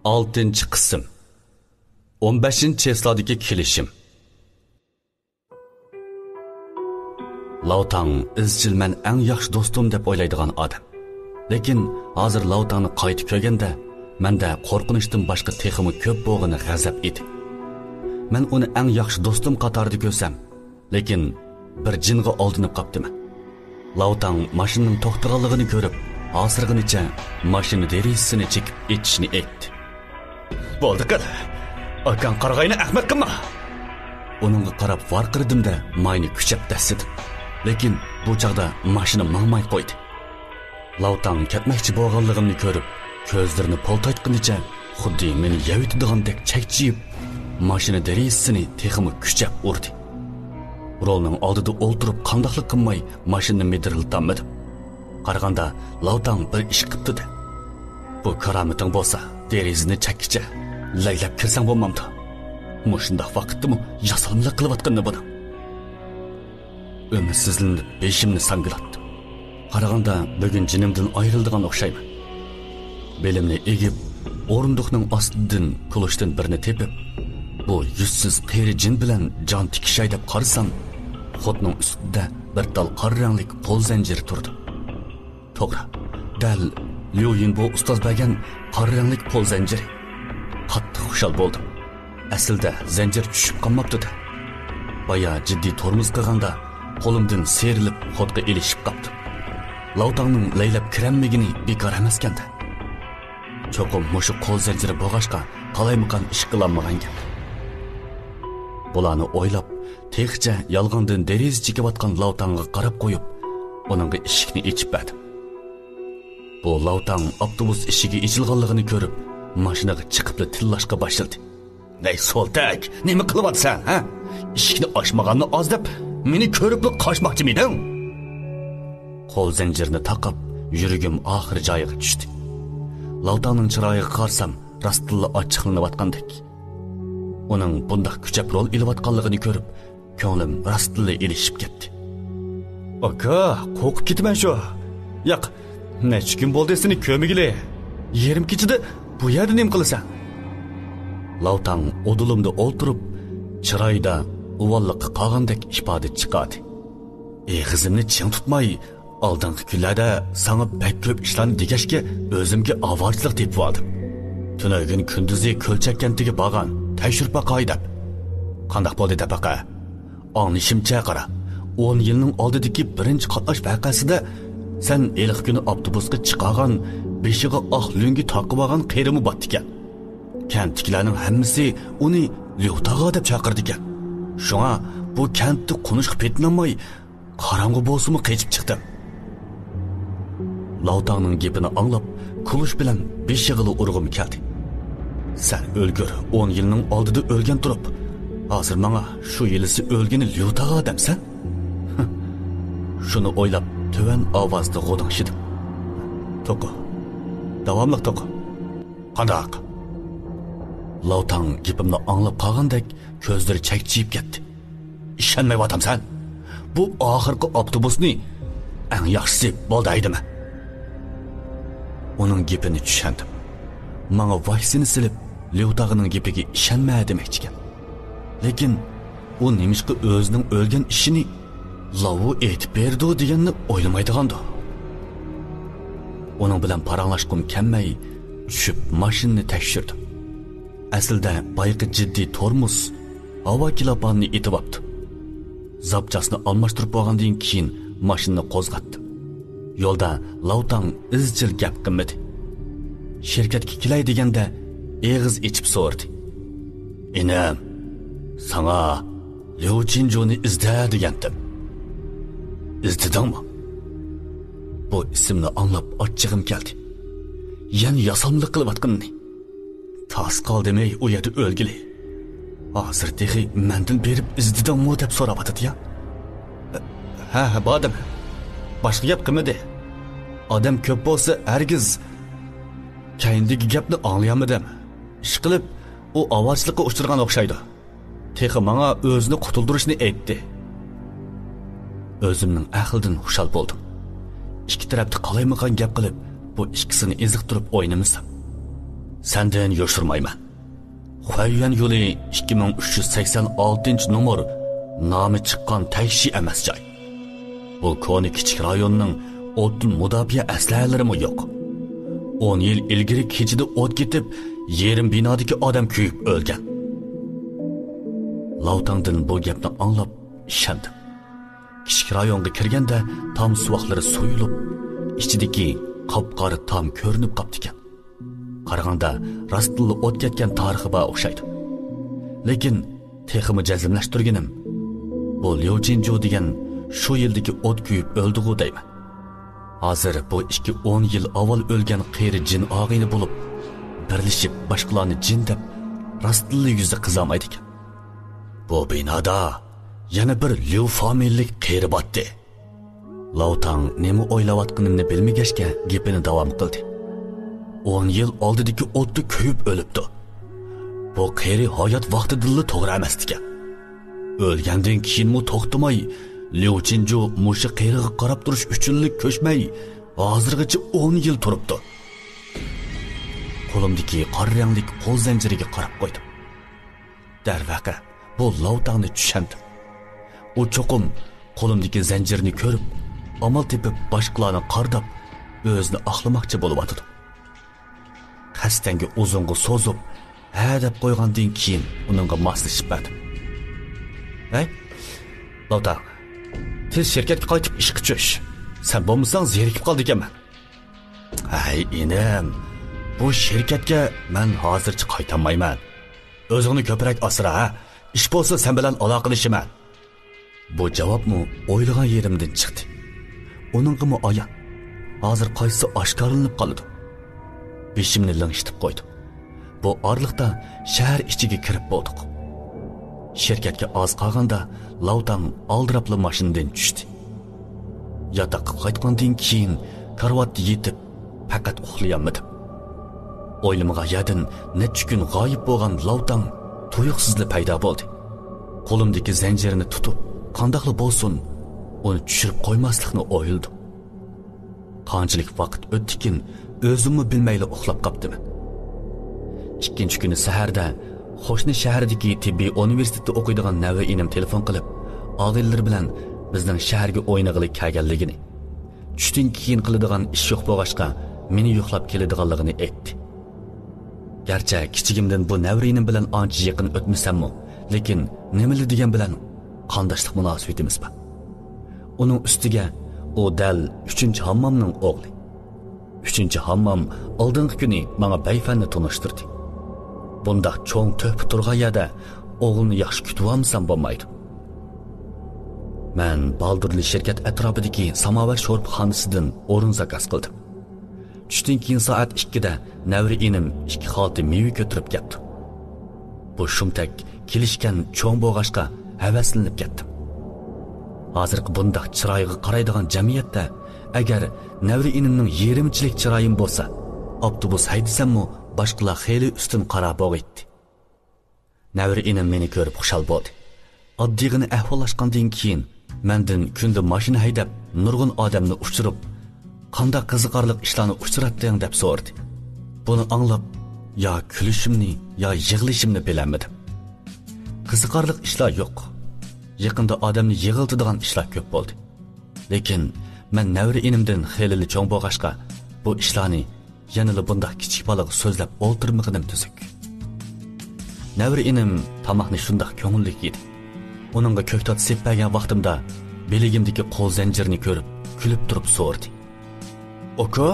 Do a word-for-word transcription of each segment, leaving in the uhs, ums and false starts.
ئالتىنچى قىسىم. ئون بەشىنچى چېسلادىكى كېلىشىم. لاۋتاڭ ئىزچىل مەن ئەڭ ياخشى دوستۇم دەپ ئويلايدىغان ئادەم. لېكىن ھازىر لاۋتاڭنى قايتا كۆرگەندە، مەندە قورقۇنچتىن باشقا تېخىمۇ كۆپ بولغىنى غەزەپ ئىدى. مەن ئۇنى ئەڭ ياخشى دوستۇم قاتارىدا كۆرسەم، لېكىن بىر جىنغا ئالدىنىپ قاپتىمەن. لاۋتاڭ ماشىنىنىڭ توختىغانلىقىنى كۆرۈپ، ھاسىرىغىنىچە ماشىنا دېرىزىسىنى چېكىپ ئېچىشنى ئېيتتى. بولدى قىل. ئاكاڭ قارىغاينى ئەخمەق قىلما. ئۇنىڭغا قاراپ ۋارقىرىدىم-دە، ماينى كۈچەپ دەسسىدىم. لېكىن بۇ چاغدا ماشىنا ماڭماي قويدى. لاۋتاڭ كەتمەكچى بولغانلىقىمنى كۆرۈپ، كۆزلىرىنى پولتايتقىنىچە خۇددى مېنى يەۋېتىدىغاندەك چەكچىيىپ، ماشىنا دېرىزىسىنى تېخىمۇ كۈچەپ ئۇردى. رولنىڭ ئالدىدا ئولتۇرۇپ قانداقلا قىلماي ماشىنىنى مىدىرلىتالمىدىم. قارىغاندا لاۋتاڭ بىر ئىش قىپتۇ-دە. بۇ كارامىتىڭ بولسا، دېرىزىنى چەككىچە لەيلەپ كىرسەڭ بولمامدۇ؟ مۇشۇنداق ۋاقىتتىمۇ ياسالمىلىق قىلىۋاتقىنى بۇنىڭ. ئۈمىدسىزلىنىپ بېشىمنى ساڭگىلاتتىم. قارىغاندا بۈگۈن جېنىمدىن ئايرىلىدىغان ئوخشايمەن. بېلىمنى ئېگىپ، ئورۇندۇقنىڭ ئاستىدىن كۇلۇشتىن بىرنى تېپىپ، بۇ يۈزسىز قېرى جىن بىلەن جان تىكىشەي دەپ قارىسام، خوتنىڭ ئۈستىدە بىر تال قارا رەڭلىك قول زەنجىرى تۇرىدۇ. توغرا، دەل ليۇ يىنبو ئۇستاز بەرگەن قارا رەڭلىك قول زەنجىرى. قاتتىق خۇشال بولدۇم. ئەسلىدە زەنجىر چۈشۈپ قالماپتۇ-دە. بايا جىددىي تورمۇز قىلغاندا قولۇمدىن سىيرىلىپ خوتقا ئېلىشىپ قاپتۇ. لاۋتاڭنىڭ لەيلەپ كىرەلمىگىنى بىكار ئەمەسكەن-دە. چوقۇم مۇشۇ قول زەنجىرى بولغاچقا قالايمىقان ئىش قىلالمىغان گەپ. بۇلارنى ئويلاپ، تېخىچە يالغاندىن دېرىزە چېكىۋاتقان لاۋتاڭغا قاراپ قويۇپ، ئۇنىڭغا ئىشىكنى ئېچىپ بەردىم. بۇ لاۋتاڭ ئاپتوبۇس ئىشىكى ئېچىلغانلىقىنى كۆرۈپ، ماشىنىغا چىقىپلا تىللاشقا باشلىدى. ھەي سولتەك، نېمە قىلىۋاتىسەن، ھە؟ ئىشىكنى ئاچمىغاننى ئاز دەپ، مېنى كۆرۈپلا قاچماقچىمىدىڭ؟ قول زەنجىرىنى تاقاپ، يۈرىكىم ئاخىر جايىغا چۈشتى. لاۋتاڭنىڭ چىرايىغا قارىسام، راستتىنلا ئاچچىقلىنىۋاتقاندەك. ئۇنىڭ بۇنداق كۈچەپ رول ئېلىۋاتقانلىقىنى كۆرۈپ، كۆڭلۈم راستتىنلا ئېلىشىپ كەتتى. ئاكا، قورقۇپ كېتىمەن شۇ. ياق، نەچچە كۈن بولدى سېنى كۆرمىگىلى. يېرىم كېچىدە بۇ يەردە نېمە قىلىسەن؟ لاۋتاڭ ئۇدۇلۇمدا ئولتۇرۇپ، چىرايىدا ئۇۋاللىققا قالغاندەك ئىپادە چىقاردى. ئېغىزىمنى چىڭ تۇتماي، ئالدىنقى كۈنلەردە ساڭا بەك كۆپ ئىشلارنى دېگەچكە، ئۆزۈمگە ئاۋارىچىلىق تېپىۋالدىم. تۈنۈگۈن كۈندۈزى كۆلچەك كەنتىگە بارغان، تەكشۈرۈپ باقاي دەپ. قانداق بولدى دەپ باقە. ئاڭلىشىمچە قارا، ئون يىلنىڭ ئالدىدىكى بىرىنچى قاتناش ۋەقەسىدە سەن ھېلىقى كۈنى ئاپتوبۇسقا چىقارغان، بېشىغا ئاق لۆڭگە تاقىۋالغان قېرىمۇ بارتىكەن. كەنتتىكىلەرنىڭ ھەممىسى ئۇنى ليۇتاغا دەپ چاقىرىدىكەن. شۇڭا بۇ كەنتتە قونۇشقا پېتىنالماي، قاراڭغۇ بولسىمۇ قېچىپ چىقتىم. لاۋتاڭنىڭ گېپىنى ئاڭلاپ، كۈلۈش بىلەن بېشىغىلا ئۇرغۇم كەلدى. سەن ئۆلگۈر، ئون يىلنىڭ ئالدىدا ئۆلگەن تۇرۇپ، ھازىر ماڭا شۇ يىلىسى ئۆلگىنى ليۇتاغا دەمسەن؟ شۇنى ئويلاپ، تۆۋەن ئاۋازدا غوداڭشىدىم. توقۇ. داۋاملىق توقۇ. قانداق؟ لاۋتاڭ گېپىمنى ئاڭلاپ قالغاندەك كۆزلىرى چەكچىيىپ كەتتى. ئىشەنمەيۋاتامسەن؟ بۇ ئاخىرقى ئاپتوبۇسنى ئەڭ ياخشىسى بولدى ھەيدىمە. ئۇنىڭ گېپىنى چۈشەندىم. ماڭا ۋاكسىنا سېلىپ، ليۇتاغنىڭ گېپىگە ئىشەنمە دېمەكچىكەن. لېكىن ئۇ نېمىشقا ئۆزىنىڭ ئۆلگەن ئىشىنى لاۋۇ ئېيتىپ بېرىدۇ دېگەننى ئويلىمايدىغاندۇ؟ ئۇنىڭ بىلەن پاراڭلاشقۇم كەلمەي، چۈشۈپ ماشىنىنى تەكشۈردۈم. ئەسلىدە بايىقى جىددىي تورمۇز ھاۋا كىلاپانىنى ئېتىۋاپتۇ. زاپچاسنى ئالماشتۇرۇپ بولغاندىن كېيىن ماشىنىنى قوزغاتتىم. يولدا لاۋتاڭ ئىزچىل گەپ قىلمىدى. شىركەتكە كېلەي دېگەندە ئېغىز ئېچىپ سورىدى. ئىنىم، ساڭا ليۇ چىنجۇنى ئىزدە دېگەنتىم. ئىزدىدىڭمۇ؟ بۇ ئىسىمنى ئاڭلاپ ئاچچىقىم كەلدى. يەنە ياسالمىلىق قىلىۋاتقىنىنى. تاس قالدىمەي ئۇ يەردە ئۆلگىلى. ھازىر تېخى مەندىن بېرىپ ئىزدىدىڭمۇ دەپ سوراۋاتىدۇ يا. ھە، ھە، باردىم. باشقا گەپ قىلمىدى. ئادەم كۆپ بولسا ھەرگىز. كەينىدىكى گەپنى ئاڭلىيالمىدىم. ئىشقىلىپ، ئۇ ئاۋارىچىلىققا ئۇچرىغان ئوخشايدۇ. تېخى ماڭا ئۆزىنى قۇتۇلدۇرۇشنى ئېيتتى. ئۆزۈمنىڭ ئەقلىدىن خۇشال بولدۇم. ئىككى تەرەپتە قالايمىقان گەپ قىلىپ، بۇ ئىككىسىنى ئېزىقتۇرۇپ ئوينىمىسام. سەندىن يوشۇرمايمەن. خۇەييۈەن يولى ئىككى مىڭ ئۈچ يۈز سەكسەن ئالتىنچى نومۇر، نامى چىققان تەكشى ئەمەس جاي. بۇ كونا كىچىك رايوننىڭ ئوتتىن مۇداپىئە ئەسلىھەلىرىمۇ يوق. ئون يىل ئىلگىرى كېچىدە ئوت كېتىپ، يېرىم بىنادىكى ئادەم كۆيۈپ ئۆلگەن. لاۋتاڭدىن بۇ گەپنى ئاڭلاپ ئىشەندىم. كىچىك رايونغا كىرگەندە تام سۇۋاقلىرى سويۇلۇپ، ئىچىدىكى قاپقارا تام كۆرۈنۈپ قاپتىكەن. قارىغاندا راستتىنلا ئوت كەتكەن تارىخى بار ئوخشايدۇ. لېكىن تېخىمۇ جەزملەشتۈرگىنىم، بۇ ليۇ چىنجۇ دېگەن شۇ يىلدىكى ئوت كۆيۈپ ئۆلدىغۇ دەيمەن. ھازىر بۇ ئىككى ئون يىل ئاۋۋال ئۆلگەن قېرى جىن ئاغىنە بولۇپ، بىرلىشىپ باشقىلارنى جىن دەپ، راستتىنلا يۈزى قىزارمايدىكەن. بۇ بىنادا يەنە بىر ليۇ فامىلىلىك قېرى باتتى. لاۋتاڭ نېمە ئويلاۋاتقىنىمنى بىلمىگەچكە گېپىنى داۋام قىلدى. ئون يىل ئالدىدىكى ئوتتا كۆيۈپ ئۆلۈپتۇ. بۇ قېرى ھايات ۋاقتىدىنلا توغرا ئەمەستىكەن. ئۆلگەندىن كېيىنمۇ توختىماي، ليۇ چىنجۇ مۇشۇ قېرىغا قاراپ تۇرۇش ئۈچۈنلا كۆچمەي، ھازىرغىچە ئون يىل تۇرۇپتۇ. قولۇمدىكى قارا رەڭلىك قول زەنجىرىگە قاراپ قويدۇم. دەرۋەقە، بۇ لاۋتاڭنى چۈشەندىم. ئۇ چوقۇم قولۇمدىكى زەنجىرنى كۆرۈپ، ئامال تېپىپ باشقىلارنى قارداپ، ئۆزىنى ئاقلىماقچى بولۇۋاتىدۇ. قەستەنگە ئۇزۇنغا سوزۇپ، ھە دەپ قويغاندىن كېيىن ئۇنىڭغا ماسلىشىپ بەردىم. ھەي، لاۋتاڭ، تېز شىركەتكە قايتىپ ئىشقا چۈش. سەن بولمىساڭ زېرىكىپ قالىدىكەنمەن. ھەي ئىنىم، بۇ شىركەتكە مەن ھازىرچە قايتالمايمەن. ئۆزۈڭنى كۆپرەك ئاسرا، ھە؟ ئىش بولسا سەن بىلەن ئالاقىلىشىمەن. بۇ جاۋابمۇ ئويلىغان يېرىمدىن چىقتى. ئۇنىڭغىمۇ ئايان، ھازىر قايسىسى ئاشكارىلىنىپ قالىدۇ؟ بېشىمنى لىڭشىتىپ قويدۇم. بۇ ئارىلىقتا شەھەر ئىچىگە كىرىپ بولدۇق. شىركەتكە ئاز قالغاندا لاۋتاڭ ئالدىراپلا ماشىنىدىن چۈشتى. ياتاققا قايتقاندىن كېيىن كارىۋاتتا يېتىپ، پەقەت ئۇخلىيالمىدىم. ئويلىمىغان يەردىن نەچچە كۈن غايىب بولغان لاۋتاڭ تۇيۇقسىزلا پەيدا بولدى. قولۇمدىكى زەنجىرنى تۇتۇپ، قانداقلا بولسۇن، ئۇنى چۈشۈرۈپ قويماسلىقنى ئويلىدىم. قانچىلىك ۋاقىت ئۆتتىكىن، ئۆزۈممۇ بىلمەيلا ئۇخلاپ قاپتىمەن. ئىككىنچى كۈنى سەھەردە قوشنا شەھەردىكى تېببىي ئۇنىۋېرسىتېتتا ئوقۇيدىغان نەۋرە ئىنىم تېلېفون قىلىپ، ئاغىنىلىرى بىلەن بىزنىڭ شەھەرگە ئوينىغىلى كەلگەنلىكىنى، چۈشتىن كېيىن قىلىدىغان ئىش يوق بولغاچقا، مېنى يوقلاپ كېلىدىغانلىقىنى ئېيتتى. گەرچە كىچىكىمدىن بۇ نەۋرە ئىنىم بىلەن ئانچە يېقىن ئۆتمىسەممۇ، لېكىن نېمىلا دېگەن بىلەن قانداشلىق مۇناسىۋىتىمىز بار. ئۇنىڭ ئۈستىگە ئۇ دەل ئۈچىنچى ھاممامنىڭ ئوغلى. ئۈچىنچى ھاممام ئالدىنقى كۈنى ماڭا بەيفەننى تونۇشتۇردى. بۇنداق چوڭ تۆھپە تۇرغان يەردە ئوغلىنى ياخشى كۈتۈۋالمىسام بولمايدۇ. مەن بالدۇرلا شىركەت ئەتراپىدىكى ساماۋەر شورپىخانىسىدىن ئورۇن زاكاز قىلدىم. چۈشتىن كېيىن سائەت ئىككىدە نەۋرە ئىنىم ئىككى خالتا مېۋە كۆتۈرۈپ كەپتۇ. بۇ شۇمتەك كېلىشكەن چوڭ بولغاچقا ھەۋەسلىنىپ كەتتىم. ھازىرقى بۇنداق چىرايغا قارايدىغان جەمئىيەتتە ئەگەر نەۋرە ئىنىمنىڭ يېرىمچىلىك چىرايىمۇ بولسا، ئاپتوبۇس ھەيدىسەممۇ باشقىلار خېلى ئۈستۈن قارا بوغىيتتى. نەۋرە ئىنىم مېنى كۆرۈپ خۇشال بولدى. ئاددىيغىنە ئەھۋاللاشقاندىن كېيىن، مەندىن كۈندە ماشىنا ھەيدەپ، نۇرغۇن ئادەمنى ئۇچۇرۇپ، «قانداق قىزىقارلىق ئىشلارنى ئۇچراتتىڭ؟» دەپ سورىدى. بۇنى ئاڭلاپ، يا كۈلۈشۈمنى، يا يىغلىشىمنى بىلەلمىدىم. قىزىقارلىق ئىشلار يوق. يېقىندا ئادەمنى يىغلىتىدىغان ئىشلار كۆپ بولدى. لېكىن مەن نەۋرە ئىنىمدىن خېلىلا چوڭ بولغاچقا، بۇ ئىشلارنى يەنىلا بۇنداق كىچىك بالىغا سۆزلەپ ئولتۇرمىغىنىم تۈزۈك. نەۋرە ئىنىم تاماقنى شۇنداق كۆڭۈللۈك يېدى. ئۇنىڭغا كۆكتات سېلىپ بەرگەن ۋاقتىمدا بىلىگىمدىكى قول زەنجىرىنى كۆرۈپ، كۈلۈپ تۇرۇپ سورىدى: «ئاكا،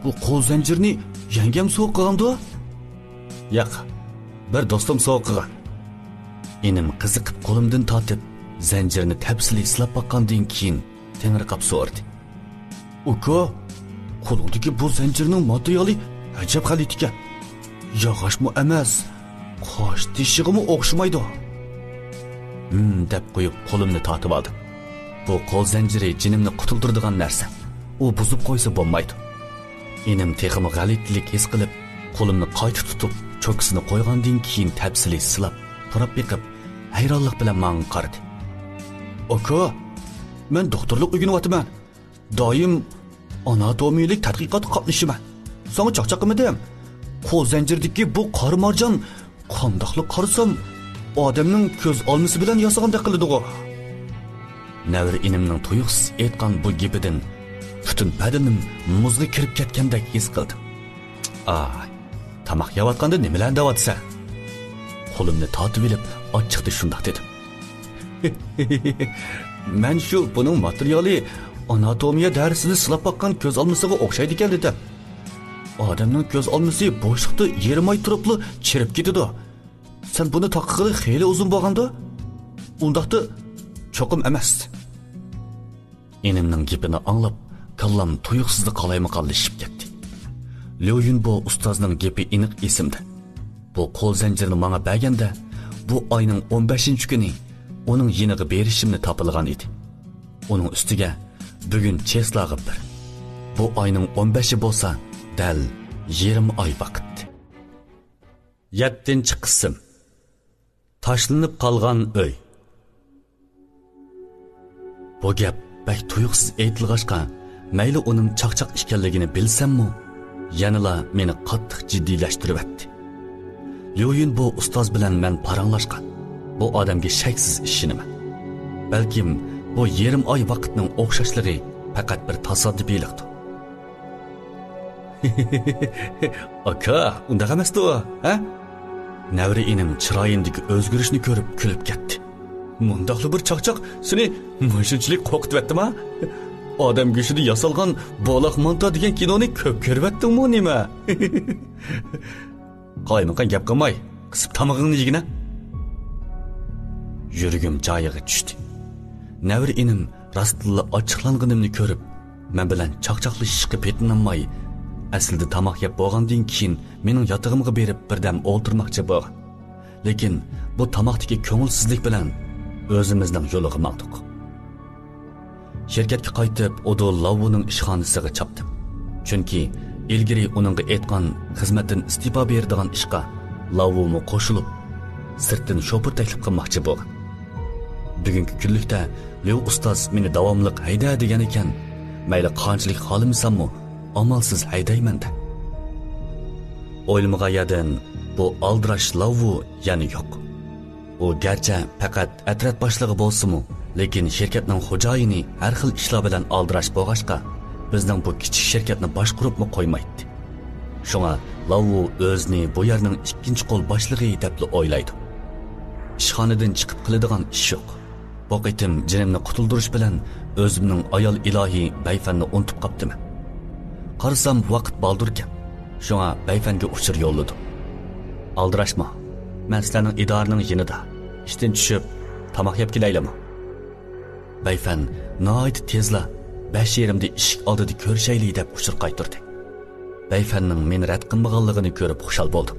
بۇ قول زەنجىرنى يەڭگەم سوۋغا قىلغاندۇ؟» «ياق، بىر دوستۇم سوۋغا قىلغان.» ئىنىم قىزىقىپ قولۇمدىن تارتىپ، زەنجىرنى تەپسىلىي سىلاپ باققاندىن كېيىن، تېڭىرقاپ سورىدى: «ئۇكا، قولۇڭدىكى بۇ زەنجىرنىڭ ماتېرىيالى ئەجەب غەلىتە ئىكەن. ياغاچمۇ ئەمەس، قاش تېشىغىمۇ ئوخشىمايدۇ.» «ھىم» دەپ قويۇپ، قولۇمنى تارتىۋالدىم. بۇ قول زەنجىرى جېنىمنى قۇتۇلدۇرىدىغان نەرسە. ئۇ بۇزۇپ قويسا بولمايدۇ. ئىنىم تېخىمۇ غەلىتىلىك ھېس قىلىپ، قولۇمنى قايتا تۇتۇپ، چوكىسىنى قويغاندىن كېيىن تەپسىلىي سىلاپ، پۇراپ بېقىپ، ھەيرانلىق بىلەن ماڭا قارىدى. «ئاكا، مەن دوختۇرلۇق ئۆگىنىۋاتىمەن. دائىم ئاناتومىيەلىك تەتقىقاتقا قاتنىشىمەن. ساڭا چاقچاق قىلمىدىم. قول زەنجىرىدىكى بۇ قارا مارجان قانداقلا قارىسام، ئادەمنىڭ كۆز ئالمىسى بىلەن ياسىغاندەك قىلىدىغۇ. نەۋرە ئىنىمنىڭ تۇيۇقسىز ئېيتقان بۇ گېپىدىن پۈتۈن بەدىنىم مۇزغا كىرىپ كەتكەندەك ھېس قىلدىم. ئاي، تاماق يەۋاتقاندا نېمىلەرنى دەۋاتىسەن؟ قولۇمنى تارتىۋېلىپ ئاچچىقتا شۇنداق دېدىم. مەن شۇ بۇنىڭ ماتېرىيالى ئاناتومىيە دەرسىدە سىلاپ باققان كۆز ئالمىسىغا ئوخشايدىكەن دېدىم. ئادەمنىڭ كۆز ئالمىسى بوشلۇقتا يېرىم ئاي تۇرۇپلا چىرىپ كېتىدۇ. سەن بۇنى تاقىغىلى خېلى ئۇزۇن بولغاندۇ؟ ئۇنداقتا چوقۇم ئەمەس. ئىنىمنىڭ گېپىنى ئاڭلاپ، كاللام تۇيۇقسىزلا قالايمىقانلىشىپ كەتتى. ليۇ يۈنبو ئۇستازنىڭ گېپى ئېنىق ئېسىمدە. بۇ قول زەنجىرىنى ماڭا بەرگەندە، بۇ ئاينىڭ ئون بەشىنچى كۈنى ئۇنىڭ يېنىغا بېرىشىمنى تاپىلىغان ئىدى. ئۇنىڭ ئۈستىگە بۈگۈن چېسلاغا بىر. بۇ ئاينىڭ ئون بەشى بولسا دەل يېرىم ئاي ۋاقىت. يەتتىنچى قىسىم. تاشلىنىپ قالغان ئۆي. بۇ گەپ بەك تۇيۇقسىز ئېيتىلغاچقا، مەيلى ئۇنىڭ چاقچاق ئىكەنلىكىنى بىلسەممۇ، يەنىلا مېنى قاتتىق جىددىيلەشتۈرۈۋەتتى. ليۇ يۈنبو ئۇستاز بىلەن مەن پاراڭلاشقان. بۇ ئادەمگە شەكسىز ئىشىنىمەن. بەلكىم بۇ يېرىم ئاي ۋاقىتنىڭ ئوخشاشلىقى پەقەت بىر تاسادىپىيلىقتۇر. ئاكا، ئۇنداق ئەمەستۇ، ھە؟ نەۋرە ئىنىم چىرايىمدىكى ئۆزگىرىشنى كۆرۈپ كۈلۈپ كەتتى. مۇنداقلا بىر چاقچاق سېنى مۇشۇنچىلىك قورقۇتۇۋەتتىما؟ ئادەم گۆشىدىن ياسالغان بولاق مانتا دېگەن كىنونى كۆپ كۆرۈۋەتتىڭمۇ نېمە؟ قالايمىقان گەپ قىلماي، قىسىپ تامىقىڭنى يېگىنە. يۈرىكىم جايىغا چۈشتى. نەۋرە ئىنىم راستتىنلا ئاچچىقلانغىنىمنى كۆرۈپ، مەن بىلەن چاقچاقلىشىشقا پېتىنالماي، ئەسلىدە تاماق يەپ بولغاندىن كېيىن مېنىڭ ياتىقىمغا بېرىپ بىردەم ئولتۇرماقچى بولغان. لېكىن بۇ تاماقتىكى كۆڭۈلسىزلىك بىلەن ئۆزىمىزنىڭ يولىغا ماڭدۇق. شىركەتكە قايتىپ، ئۇدۇل لاۋۋۇنىڭ ئىشخانىسىغا چاپتىم. چۈنكى ئىلگىرى ئۇنىڭغا ئېيتقان خىزمەتتىن ئىستېپا بېرىدىغان ئىشقا لاۋۋۇمۇ قوشۇلۇپ، سىرتتىن شوپۇر تەكلىپ قىلماقچى بولغان. بۈگۈنكى كۈنلۈكتە ليۇ ئۇستاز مېنى داۋاملىق ھەيدە دېگەن ئىكەن، مەيلى قانچىلىك خالىمىساممۇ ئامالسىز ھەيدەيمەن-دە. ئويلىمىغان يەردىن بۇ ئالدىراش لاۋۋۇ يەنە يوق. ئۇ گەرچە پەقەت ئەترەت باشلىقى بولسىمۇ، لېكىن شىركەتنىڭ خوجايىنى ھەر خىل ئىشلار بىلەن ئالدىراش بولغاچقا، بىزنىڭ بۇ كىچىك شىركەتنى باشقۇرۇپمۇ قويمايتتى. شۇڭا لاۋۋۇ ئۆزىنى بۇ يەرنىڭ ئىككىنچى قول باشلىقى دەپلا ئويلايدۇ. ئىشخانىدىن چىقىپ قىلىدىغان ئىش يوق. بۇ قېتىم جېنىمنى قۇتۇلدۇرۇش بىلەن ئۆزۈمنىڭ ئايال ئىلاھى بەيفەننى ئۇنتۇپ قاپتىمەن. قارىسام، ۋاقىت بالدۇركەن. شۇڭا بەيفەنگە ئۇچۇر يوللىدىم. «ئالدىراشما، مەن سىلەرنىڭ ئىدارىنىڭ يېنىدا. ئىشتىن چۈشۈپ، تاماق يەپ كېلەيلىمۇ؟» بەيفەن ناھايىتى تېزلا بەش يېرىمدە ئىشىك ئالدىدا كۆرۈشەيلى دەپ ئۇچۇر قايتۇردى. بەيفەننىڭ مېنى رەت قىلمىغانلىقىنى كۆرۈپ خۇشال بولدۇم.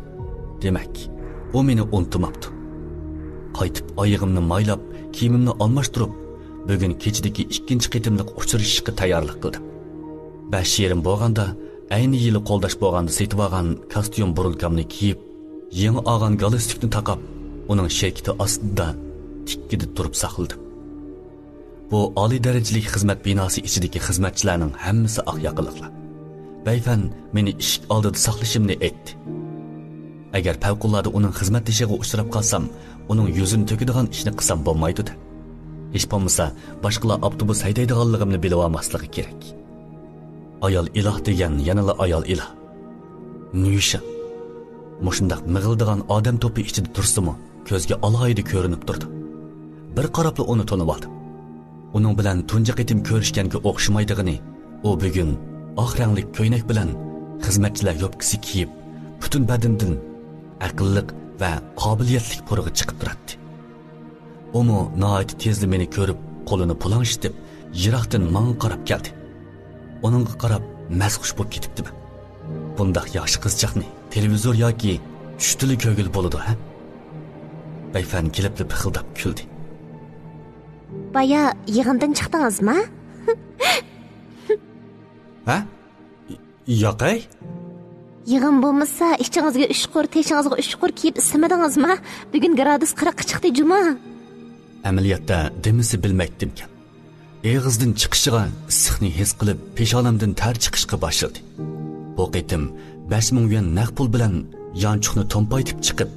دېمەك، ئۇ مېنى ئۇنتۇماپتۇ. قايتىپ ئايىغىمنى مايلاپ، كىيىمىمنى ئالماشتۇرۇپ، بۈگۈن كېچىدىكى ئىككىنچى قېتىملىق ئۇچرىشىشقا تەييارلىق قىلدىم. بەش يېرىم بولغاندا، ئەينى يىلى قولداش بولغاندا سېتىۋالغان كاستيۇم بۇرۇلكامنى كىيىپ، يېڭى ئالغان گالستۇكنى تاقاپ، ئۇنىڭ شىركىتى ئاستىدا تىككىدە تۇرۇپ ساقلىدىم. بۇ ئالىي دەرىجىلىك خىزمەت بىناسى ئىچىدىكى خىزمەتچىلەرنىڭ ھەممىسى ئاق ياقىلىقلار. بەيفەن مېنى ئىشىك ئالدىدا ساقلىشىمنى ئېيتتى. ئەگەر پەۋقۇلئاددە ئۇنىڭ خىزمەتدىشىغا ئۇچراپ قالسام، ئۇنىڭ يۈزىنى تۆكىدىغان ئىشنى قىلسام بولمايدۇ-دە. ھېچ بولمىسا، باشقىلار ئاپتوبۇس ھەيدەيدىغانلىقىمنى بىلىۋالماسلىقى كېرەك. ئايال ئىلاھ دېگەن يەنىلا ئايال ئىلاھ. نۈيشىڭ. مۇشۇنداق مىغىلدىغان ئادەم توپى ئىچىدە تۇرسىمۇ، كۆزگە ئالاھىدە كۆرۈنۈپ تۇرىدۇ. بىر قاراپلا ئۇنى تونۇۋالدىم. ئۇنىڭ بىلەن تۇنجى قېتىم كۆرۈشكەنگە ئوخشىمايدىغىنى، ئۇ بۈگۈن ئاق رەڭلىك كۆينەك بىلەن خىزمەتچىلەر يوپكىسى كىيىپ، پۈتۈن بەدىنىدىن ئەقىللىق ۋە قابىلىيەتلىك پۇرىقى چىقىپ تۇراتتى. ئۇمۇ ناھايىتى تېزلا مېنى كۆرۈپ، قولىنى پۇلاڭشىتىپ، يىراقتىن ماڭا قاراپ كەلدى. ئۇنىڭغا قاراپ مەستخۇش بولۇپ كېتىپتىمەن. بۇنداق ياخشى قىزچاقنى تېلېۋىزور ياكى چۈشتىلا كۆرگىلى بولىدۇ، ھە؟ بەيفەن كېلىپلا پىخىلداپ كۈلدى. بايا يىغىندىن چىقتىڭىزما؟ ھە؟ ياقەي؟ يىغىن بولمىسا، ئىچىڭىزگە ئۈچ قۇر، تېشىڭىزغا ئۈچ قۇر كىيىپ ئىسسىمىدىڭىزما؟ بۈگۈن گرادۇس قىرىققا چىقتى جۇما. ئەمەلىيەتتە دېمىسە بىلمەيتتىمكەن. ئېغىزدىن چىقىشىغا ئىسسىقنى ھېس قىلىپ، پېشانەمدىن تەر چىقىشقا باشلىدى. بۇ قېتىم بەش مىڭ يۈەن نەق پۇل بىلەن يانچۇقنى تومپايتىپ چىقىپ،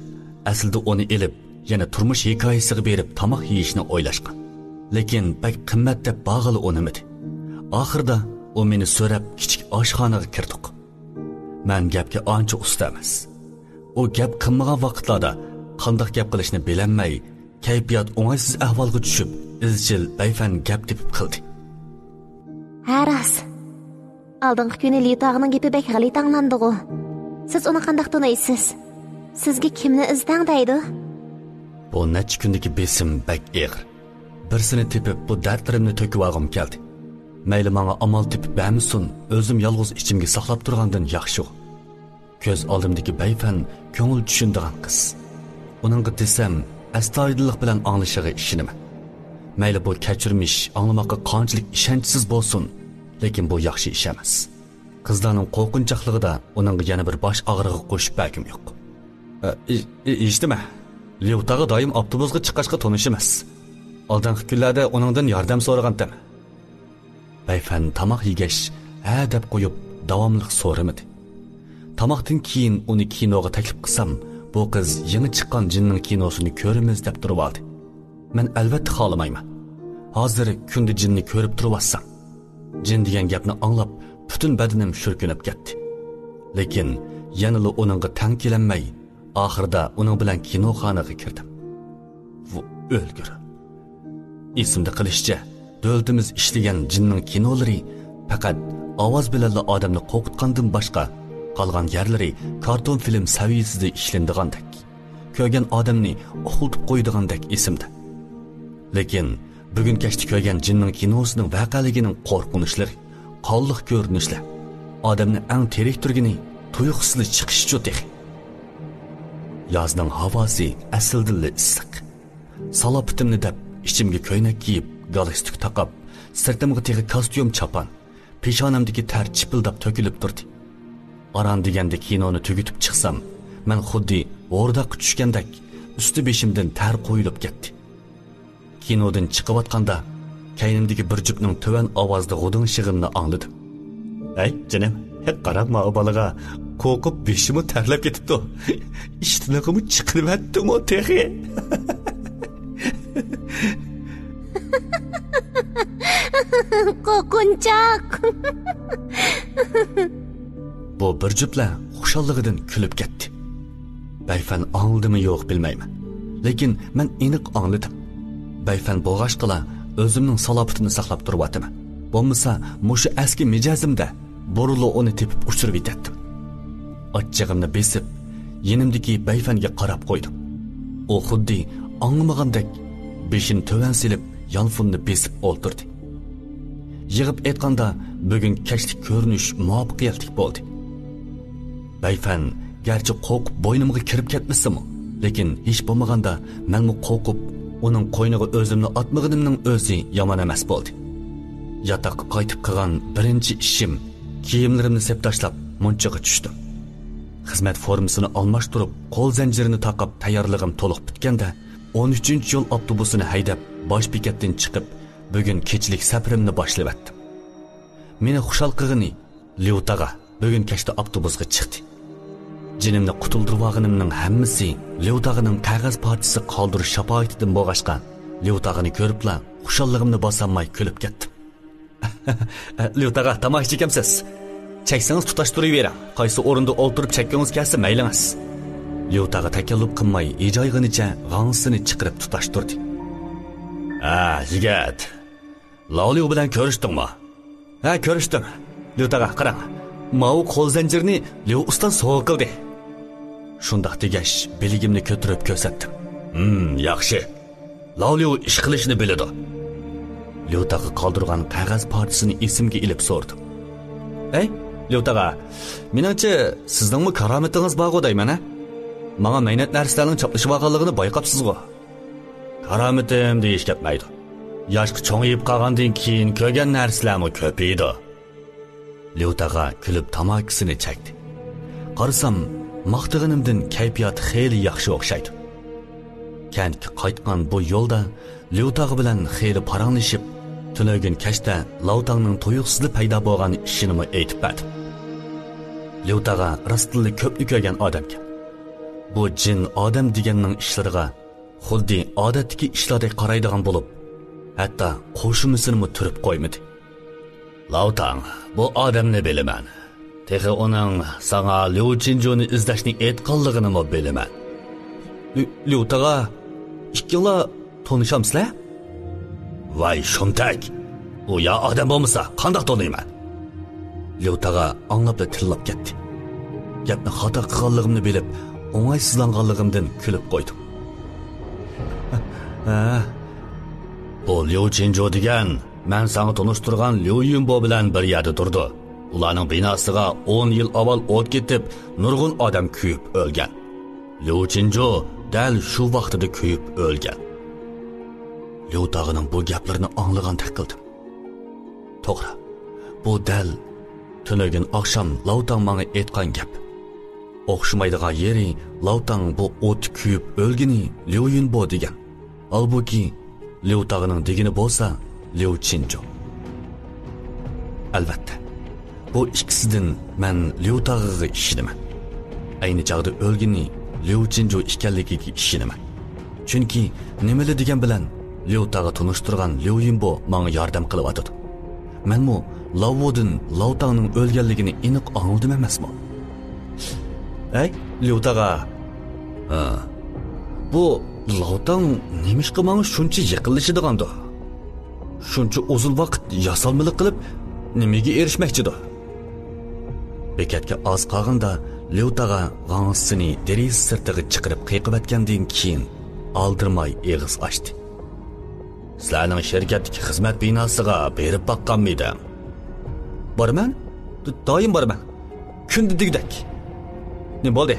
ئەسلىدە ئۇنى ئېلىپ، يەنە تۇرمۇش ھېكايىسىغا بېرىپ تاماق يېيىشنى ئويلاشقان. لېكىن بەك قىممەت دەپ باغىلى ئۇنىمىدى. ئاخىرىدا ئۇ مېنى سۆرەپ كىچىك ئاشخانىغا كىردۇق. مەن گەپكە ئانچە ئۇستا ئەمەس. ئۇ گەپ قىلمىغان ۋاقىتلاردا قانداق گەپ قىلىشنى بىلەلمەي، كەيپىيات ئوڭايسىز ئەھۋالغا چۈشۈپ، ئىزچىل بەيفەن گەپ تېپىپ قىلدى. ھە، راست. ئالدىنقى كۈنى ليۇتاغنىڭ گېپى بەك غەلىتە ئاڭلاندىغۇ؟ سىز ئۇنى قانداق تونۇيسىز؟ سىزگە كىمنى ئىزدەڭ دەيدۇ؟ بۇ نەچچە كۈندىكى بېسىم بەك ئېغىر. بىرسىنى تېپىپ، بۇ دەردلىرىمنى تۆكۈۋالغۇم كەلدى. مەيلى ماڭا ئامال تېپىپ بەرمىسۇن، ئۆزۈم يالغۇز ئىچىمگە ساقلاپ تۇرغاندىن ياخشىغۇ. كۆز ئالدىمدىكى بەيفەن كۆڭۈل چۈشىنىدىغان قىز. ئۇنىڭغا دېسەم، ئەستايىدىللىق بىلەن ئاڭلىشىغا ئىشىنىمەن. مەيلى بۇ كەچۈرمىش ئاڭلىماققا قانچىلىك ئىشەنچسىز بولسۇن، لېكىن بۇ ياخشى ئىش ئەمەس. قىزلارنىڭ قورقۇنچاقلىقىدا ئۇنىڭغا يەنە بىر باش ئاغرىقى قوشۇپ بەرگۈم يوق. ئە، ئى-، ئى-، ئىشتىمە. ليۇتاغا دائىم ئاپتوبۇسقا چىققاچقا تونۇشىمىز. ئالدىنقى كۈنلەردە ئۇنىڭدىن ياردەم سورىغانتىم. بەيفەن تاماق يېگەچ، ھە دەپ قويۇپ، داۋاملىق سورىمىدى. تاماقتىن كېيىن ئۇنى كىنوغا تەكلىپ قىلسام، بۇ قىز يېڭى چىققان جىننىڭ كىنوسىنى كۆرىمىز دەپ تۇرۇۋالدى. مەن ئەلۋەتتە خالىمايمەن. ھازىر كۈندە جىننى كۆرۈپ تۇرۇۋاتسام. جىن دېگەن گەپنى ئاڭلاپ، پۈتۈن بەدىنىم شۈركۈنۈپ كەتتى. لېكىن يەنىلا ئۇنىڭغا تەڭ كېلەلمەي، ئاخىرىدا ئۇنىڭ بىلەن كىنوخانىغا كىردىم. ۋۇ، ئۆلگۈر. ئېسىمدە قېلىشىچە، دۆلىتىمىز ئىشلىگەن جىننىڭ كىنولىرى پەقەت ئاۋاز بىلەنلا ئادەمنى قورقۇتقاندىن باشقا، قالغان يەرلىرى كارتون فىلىم سەۋىيەسىدە ئىشلىنىدىغاندەك، كۆرگەن ئادەمنى ئۇخلىتىپ قويىدىغاندەك ئېسىمدە. لېكىن بۈگۈن كەچتە كۆرگەن جىننىڭ كىنوسىنىڭ ۋەقەلىكىنىڭ قورقۇنچلىرى، قانلىق كۆرۈنۈشلەر، ئادەمنى ئەڭ تېرىكتۈرگىنى تۇيۇقسىزلا چىقىشىچۇ تېخى. يازنىڭ ھاۋاسى ئەسلىدىنلا ئىسسىق. سالاپىتىمنى دەپ، ئىچىمگە كۆينەك كىيىپ، گالستۇك تاقاپ، سىرتىمغا تېخى كاستيۇم چاپان، پېشانەمدىكى تەر چىپىلداپ تۆكۈلۈپ تۇردى. ئاران دېگەندە كىنونى تۈگىتىپ چىقسام، مەن خۇددى ھورداققا چۈشكەندەك ئۈستى بېشىمدىن تەر قۇيۇلۇپ كەتتى. كىنودىن چىقىۋاتقاندا، كەينىمدىكى بىر جۈپنىڭ تۆۋەن ئاۋازدا غۇدىڭشىغىنىنى ئاڭلىدىم. ھەي، جېنىم، ھەي، قاراڭ ماۋۇ بالىغا، قورقۇپ بېشىمۇ تەرلەپ كېتىپتۇ. ئىشتىنىغىمۇ چىقىرىۋەتتىمۇ تېخى. قورقۇنچاق. بۇ بىر جۈپلەر خۇشاللىقىدىن كۈلۈپ كەتتى. بەيفەن ئاڭلىدىمۇ يوق بىلمەيمەن. لېكىن مەن ئېنىق ئاڭلىدىم. بەيفەن بولغاچقىلا ئۆزۈمنىڭ سالاپىتىنى ساقلاپ تۇرۇۋاتىمەن. بولمىسا مۇشۇ ئەسكى مىجەزىمدە بۇرۇنلا ئۇنى تېپىپ ئۇچۇرۇۋېتەتتىم. ئاچچىقىمنى بېسىپ، يېنىمدىكى بەيفەنگە قاراپ قويدۇم. ئۇ خۇددى ئاڭلىمىغاندەك بېشىنى تۆۋەن سېلىپ، يانفوننى بېسىپ ئولتۇردى. يىغىپ ئېيتقاندا، بۈگۈن كەچلىك كۆرۈنۈش مۇۋەپپەقىيەتلىك بولدى. بەيفەن گەرچە قورقۇپ بوينۇمغا كىرىپ كەتمىسىمۇ، لېكىن ھېچ بولمىغاندا مەنمۇ قورقۇپ ئۇنىڭ قوينىغا ئۆزۈمنى ئاتمىغىنىمنىڭ ئۆزى يامان ئەمەس بولدى. ياتاققا قايتىپ قالغان بىرىنچى ئىشىم، كىيىملىرىمنى سېپ تاشلاپ مۇنچىغا چۈشتۈم. خىزمەت فورمىسىنى ئالماشتۇرۇپ، قول زەنجىرىنى تاقاپ تەييارلىقىم تولۇق پۈتكەندە، ئون ئۈچىنچى يول ئاپتوبۇسىنى ھەيدەپ باش بېكەتتىن چىقىپ، بۈگۈن كېچىلىك سەپىرىمنى باشلىۋەتتىم. مېنى خۇشال قىلغىنى، ليۇتاغا بۈگۈن كەچتە ئاپتوبۇسقا چىقتى. جېنىمنى قۇتۇلدۇرۇۋالغىنىمنىڭ ھەممىسى ليۇتاغىنىڭ قەغەز پارچىسى قالدۇرۇش شاپائىتىدىن بولغاچقا، ليۇتاغىنى كۆرۈپلا خۇشاللىقىمنى باسالماي كۈلۈپ كەتتىم. ليۇتاغا، تاماكا چېكەمسىز؟ چەكسىڭىز تۇتاشتۇرۇۋېرىڭ. قايسى ئورۇندا ئولتۇرۇپ چەككۈڭىز كەلسە مەيلىڭىز. ليۇتاغا تەكەللۇپ قىلماي، ھىجايغىنىچە غاڭسىنى چىقىرىپ تۇتاشتۇردى. ھە، يىگىت. لاۋليۇ بىلەن كۆرۈشتۈڭمۇ؟ ھە، كۆرۈشتۈم. ليۇتاغا قاراڭ. ماۋۇ قول زەنجىرنى ليۇ ئۇستام سوۋغا قىلدى. شۇنداق دېگەچ، بىلىكىمنى كۆتۈرۈپ كۆرسەتتىم. ھىم، ياخشى. لاۋليۇ ئىش قىلىشنى بىلىدۇ. ليۇتاغا قالدۇرغان قەغەز پارچىسىنى ئېسىمگە ئېلىپ سورىدىم. ئەي، ليۇتاغا، مېنىڭچە، سىزنىڭمۇ كارامىتىڭىز بارغۇ دەيمەن، ھە؟ ماڭا مەينەت نەرسىلەرنىڭ چاپلىشىۋالغانلىقىنى بايقاپسىزغۇ؟ كارامىتىم دېيىش كەتمەيدۇ. ياشقا چوڭىيىپ قالغاندىن كېيىن كۆرگەن نەرسىلەرمۇ كۆپىيىدۇ. ليۇتاغا كۈلۈپ تاماكىسىنى چەكتى. قارىسام، ماختىغىنىمدىن كەيپىياتى خېلى ياخشى ئوخشايدۇ. كەنتكە قايتقان بۇ يولدا ليۇتاغ بىلەن خېلى پاراڭلىشىپ، تۈنۈگۈن كەچتە لاۋتاڭنىڭ تۇيۇقسىزلا پەيدا بولغان ئىشىنىمۇ ئېيتىپ بەردىم. ليۇتاغا راستتىنلا كۆپنى كۆرگەن ئادەمكەن. بۇ جىن ئادەم دېگەننىڭ ئىشلىرىغا خۇددى ئادەتتىكى ئىشلاردەك قارايدىغان بولۇپ، ھەتتا قوشۇمىسىنىمۇ تۈرۈپ قويمىدى. لاۋتاڭ، بۇ ئادەمنى بىلىمەن. تېخى ئۇنىڭ ساڭا ليۇ چىنجۇنى ئىزدەشنى ئېيتقانلىقىنىمۇ بىلىمەن. ليۇ-، ليۇتاغا، ئىككىڭلار تونۇشامسىلەر؟ ۋاي شۇمتەك! ئۇ يا ئادەم بولمىسا قانداق تونۇيمەن؟ ليۇتاغا ئاڭلاپلا تىللاپ كەتتى. گەپنى خاتا قىلغانلىقىمنى بىلىپ، ئوڭايسىزلانغانلىقىمدىن كۈلۈپ قويدۇم. ھە، بۇ ليۇ چىنجۇ دېگەن مەن ساڭا تونۇشتۇرغان ليۇ يۈنبو بىلەن بىر يەردە تۇرىدۇ. ئۇلارنىڭ بىناسىغا ئون يىل ئاۋۋال ئوت كېتىپ، نۇرغۇن ئادەم كۆيۈپ ئۆلگەن. ليۇ چىنجۇ دەل شۇ ۋاقتىدا كۆيۈپ ئۆلگەن. ليۇتاغنىڭ بۇ گەپلىرىنى ئاڭلىغاندەك قىلدىم. توغرا، بۇ دەل تۈنۈگۈن ئاخشام لاۋتاڭ ماڭا ئېيتقان گەپ. ئوخشىمايدىغان يېرى، لاۋتاڭ بۇ ئوتتا كۆيۈپ ئۆلگىنى ليۇ يۈنبو دېگەن. ھالبۇكى، ليۇتاغنىڭ دېگىنى بولسا ليۇ چىنجۇ. ئەلۋەتتە، بۇ ئىككىسىدىن مەن ليۇتاغىغا ئىشىنىمەن. ئەينى چاغدا ئۆلگىنى ليۇ چىنجۇ ئىكەنلىكىگە ئىشىنىمەن. چۈنكى نېمىلا دېگەن بىلەن ليۇتاغا تونۇشتۇرغان ليۇ يۈنبو ماڭا ياردەم قىلىۋاتىدۇ. مەنمۇ لاۋۇدىن لاۋتاڭنىڭ ئۆلگەنلىكىنى ئېنىق ئاڭلىدىم ئەمەسمۇ؟ ئەي، ليۇتاغا. ھە. بۇ لاۋتاڭ نېمىشقا ماڭا شۇنچە يېقىنلىشىدىغاندۇ؟ شۇنچە ئۇزۇن ۋاقىت ياسالمىلىق قىلىپ، نېمىگە ئېرىشمەكچىدۇ؟ بېكەتكە ئاز قالغاندا ليۇتاغا غاڭسىنى دېرىزە سىرتىغا چىقىرىپ قېقىۋەتكەندىن كېيىن ئالدىرىماي ئېغىز ئاچتى. سىلەرنىڭ شىركەتتىكى خىزمەت بىناسىغا بېرىپ باققانمىدىڭ؟ بارىمەن. د-، دائىم بارىمەن. كۈندە دېگۈدەك. نېمە بولدى؟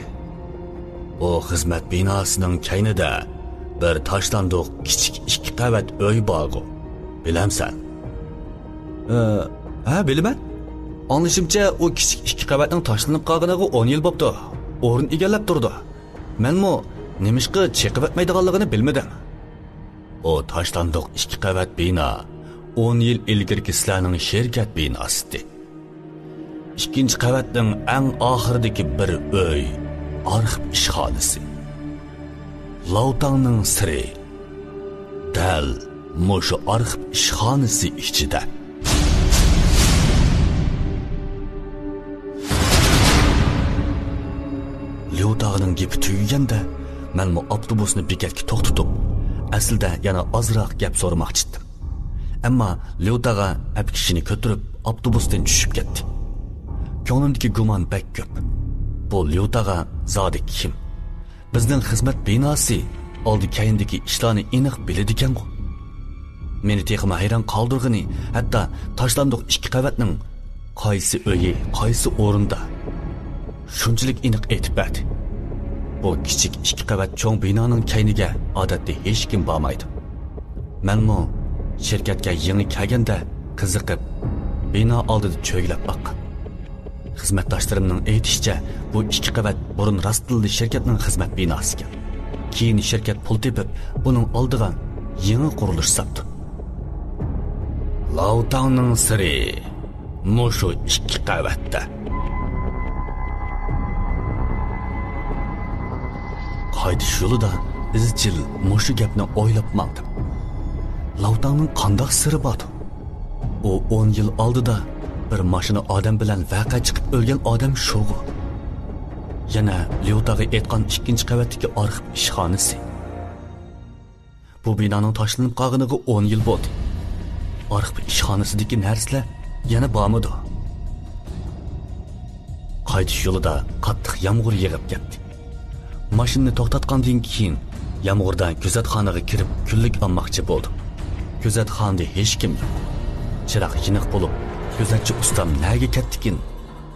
بۇ خىزمەت بىناسىنىڭ كەينىدە بىر تاشلاندۇق كىچىك ئىككى قەۋەت ئۆي بارغۇ. بىلەمسەن؟ ئە، ھە، بىلىمەن. ئاڭلىشىمچە، ئۇ كىچىك ئىككى قەۋەتنىڭ تاشلىنىپ قالغىنىغا ئون يىل بوپتۇ. ئورۇن ئىگىلەپ تۇرىدۇ. مەنمۇ نېمىشقا چېقىۋەتمەيدىغانلىقىنى بىلمىدىم. ئۇ تاشلاندۇق ئىككى قەۋەت بىنا ئون يىل ئىلگىرىكى سىلەرنىڭ شىركەت بىناسىدى. ئىككىنچى قەۋەتنىڭ ئەڭ ئاخىرىدىكى بىر ئۆي، ئارخىپ ئىشخانىسى. لاۋتاڭنىڭ سىرى دەل مۇشۇ ئارخىپ ئىشخانىسى ئىچىدە. ليۇتاغنىڭ گېپى تۈگىگەندە، مەنمۇ ئاپتوبۇسنى بېكەتكە توختىتىپ، ئەسلىدە يەنە ئازراق گەپ سورىماقچىدىم. ئەمما ليۇتاغا ئەپكىشىنى كۆتۈرۈپ، ئاپتوبۇستىن چۈشۈپ كەتتى. كۆڭلۈمدىكى گۇمان بەك كۆپ. بۇ ليۇتاغا زادى كىم؟ بىزنىڭ خىزمەت بىناسى ئالدى كەينىدىكى ئىشلارنى ئېنىق بىلىدىكەنغۇ؟ مېنى تېخىمۇ ھەيران قالدۇرغىنى، ھەتتا تاشلاندۇق ئىككى قەۋەتنىڭ قايسى ئۆيى، قايسى ئورۇندا، شۇنچىلىك ئېنىق ئېيتىپ بەردى. بۇ كىچىك ئىككى قەۋەت چوڭ بىنانىڭ كەينىگە ئادەتتە ھېچكىم بارمايدۇ. مەنمۇ شىركەتكە يېڭى كەلگەندە قىزىقىپ، بىنا ئالدىدا چۆگىلەپ باققان. خىزمەتداشلىرىمنىڭ ئېيتىشىچە، بۇ ئىككى قەۋەت بۇرۇن راستتىنلا شىركەتنىڭ خىزمەت بىناسىكەن. كېيىن شىركەت پۇل تېپىپ، بۇنىڭ ئالدىغا يېڭى قۇرۇلۇش ساپتۇ. لاۋتاڭنىڭ سىرى مۇشۇ ئىككى قەۋەتتە. قايتىش يولىدا ئىزچىل مۇشۇ گەپنى ئويلاپ ماڭدىم. لاۋتاڭنىڭ قانداق سىرى باردۇ؟ ئۇ ئون يىل ئالدىدا بىر ماشىنا ئادەم بىلەن ۋەقە چىقىپ ئۆلگەن ئادەم شۇغۇ. يەنە ليۇتاغا ئېيتقان ئىككىنچى قەۋەتتىكى ئارخىپ ئىشخانىسى. بۇ بىنانىڭ تاشلىنىپ قالغىنىغا ئون يىل بولدى. ئارخىپ ئىشخانىسىدىكى نەرسىلەر يەنە بارمىدۇ؟ قايتىش يولىدا قاتتىق يامغۇر يېغىپ كەتتى. ماشىنىنى توختاتقاندىن كېيىن، يامغۇردا كۆزەتخانىغا كىرىپ، كۈنلۈك ئالماقچى بولدۇم. كۆزەتخانىدا ھېچكىم يوق. چىراغ يېنىق بولۇپ، كۆزەتچى ئۇستام نەگە كەتتىكىن؟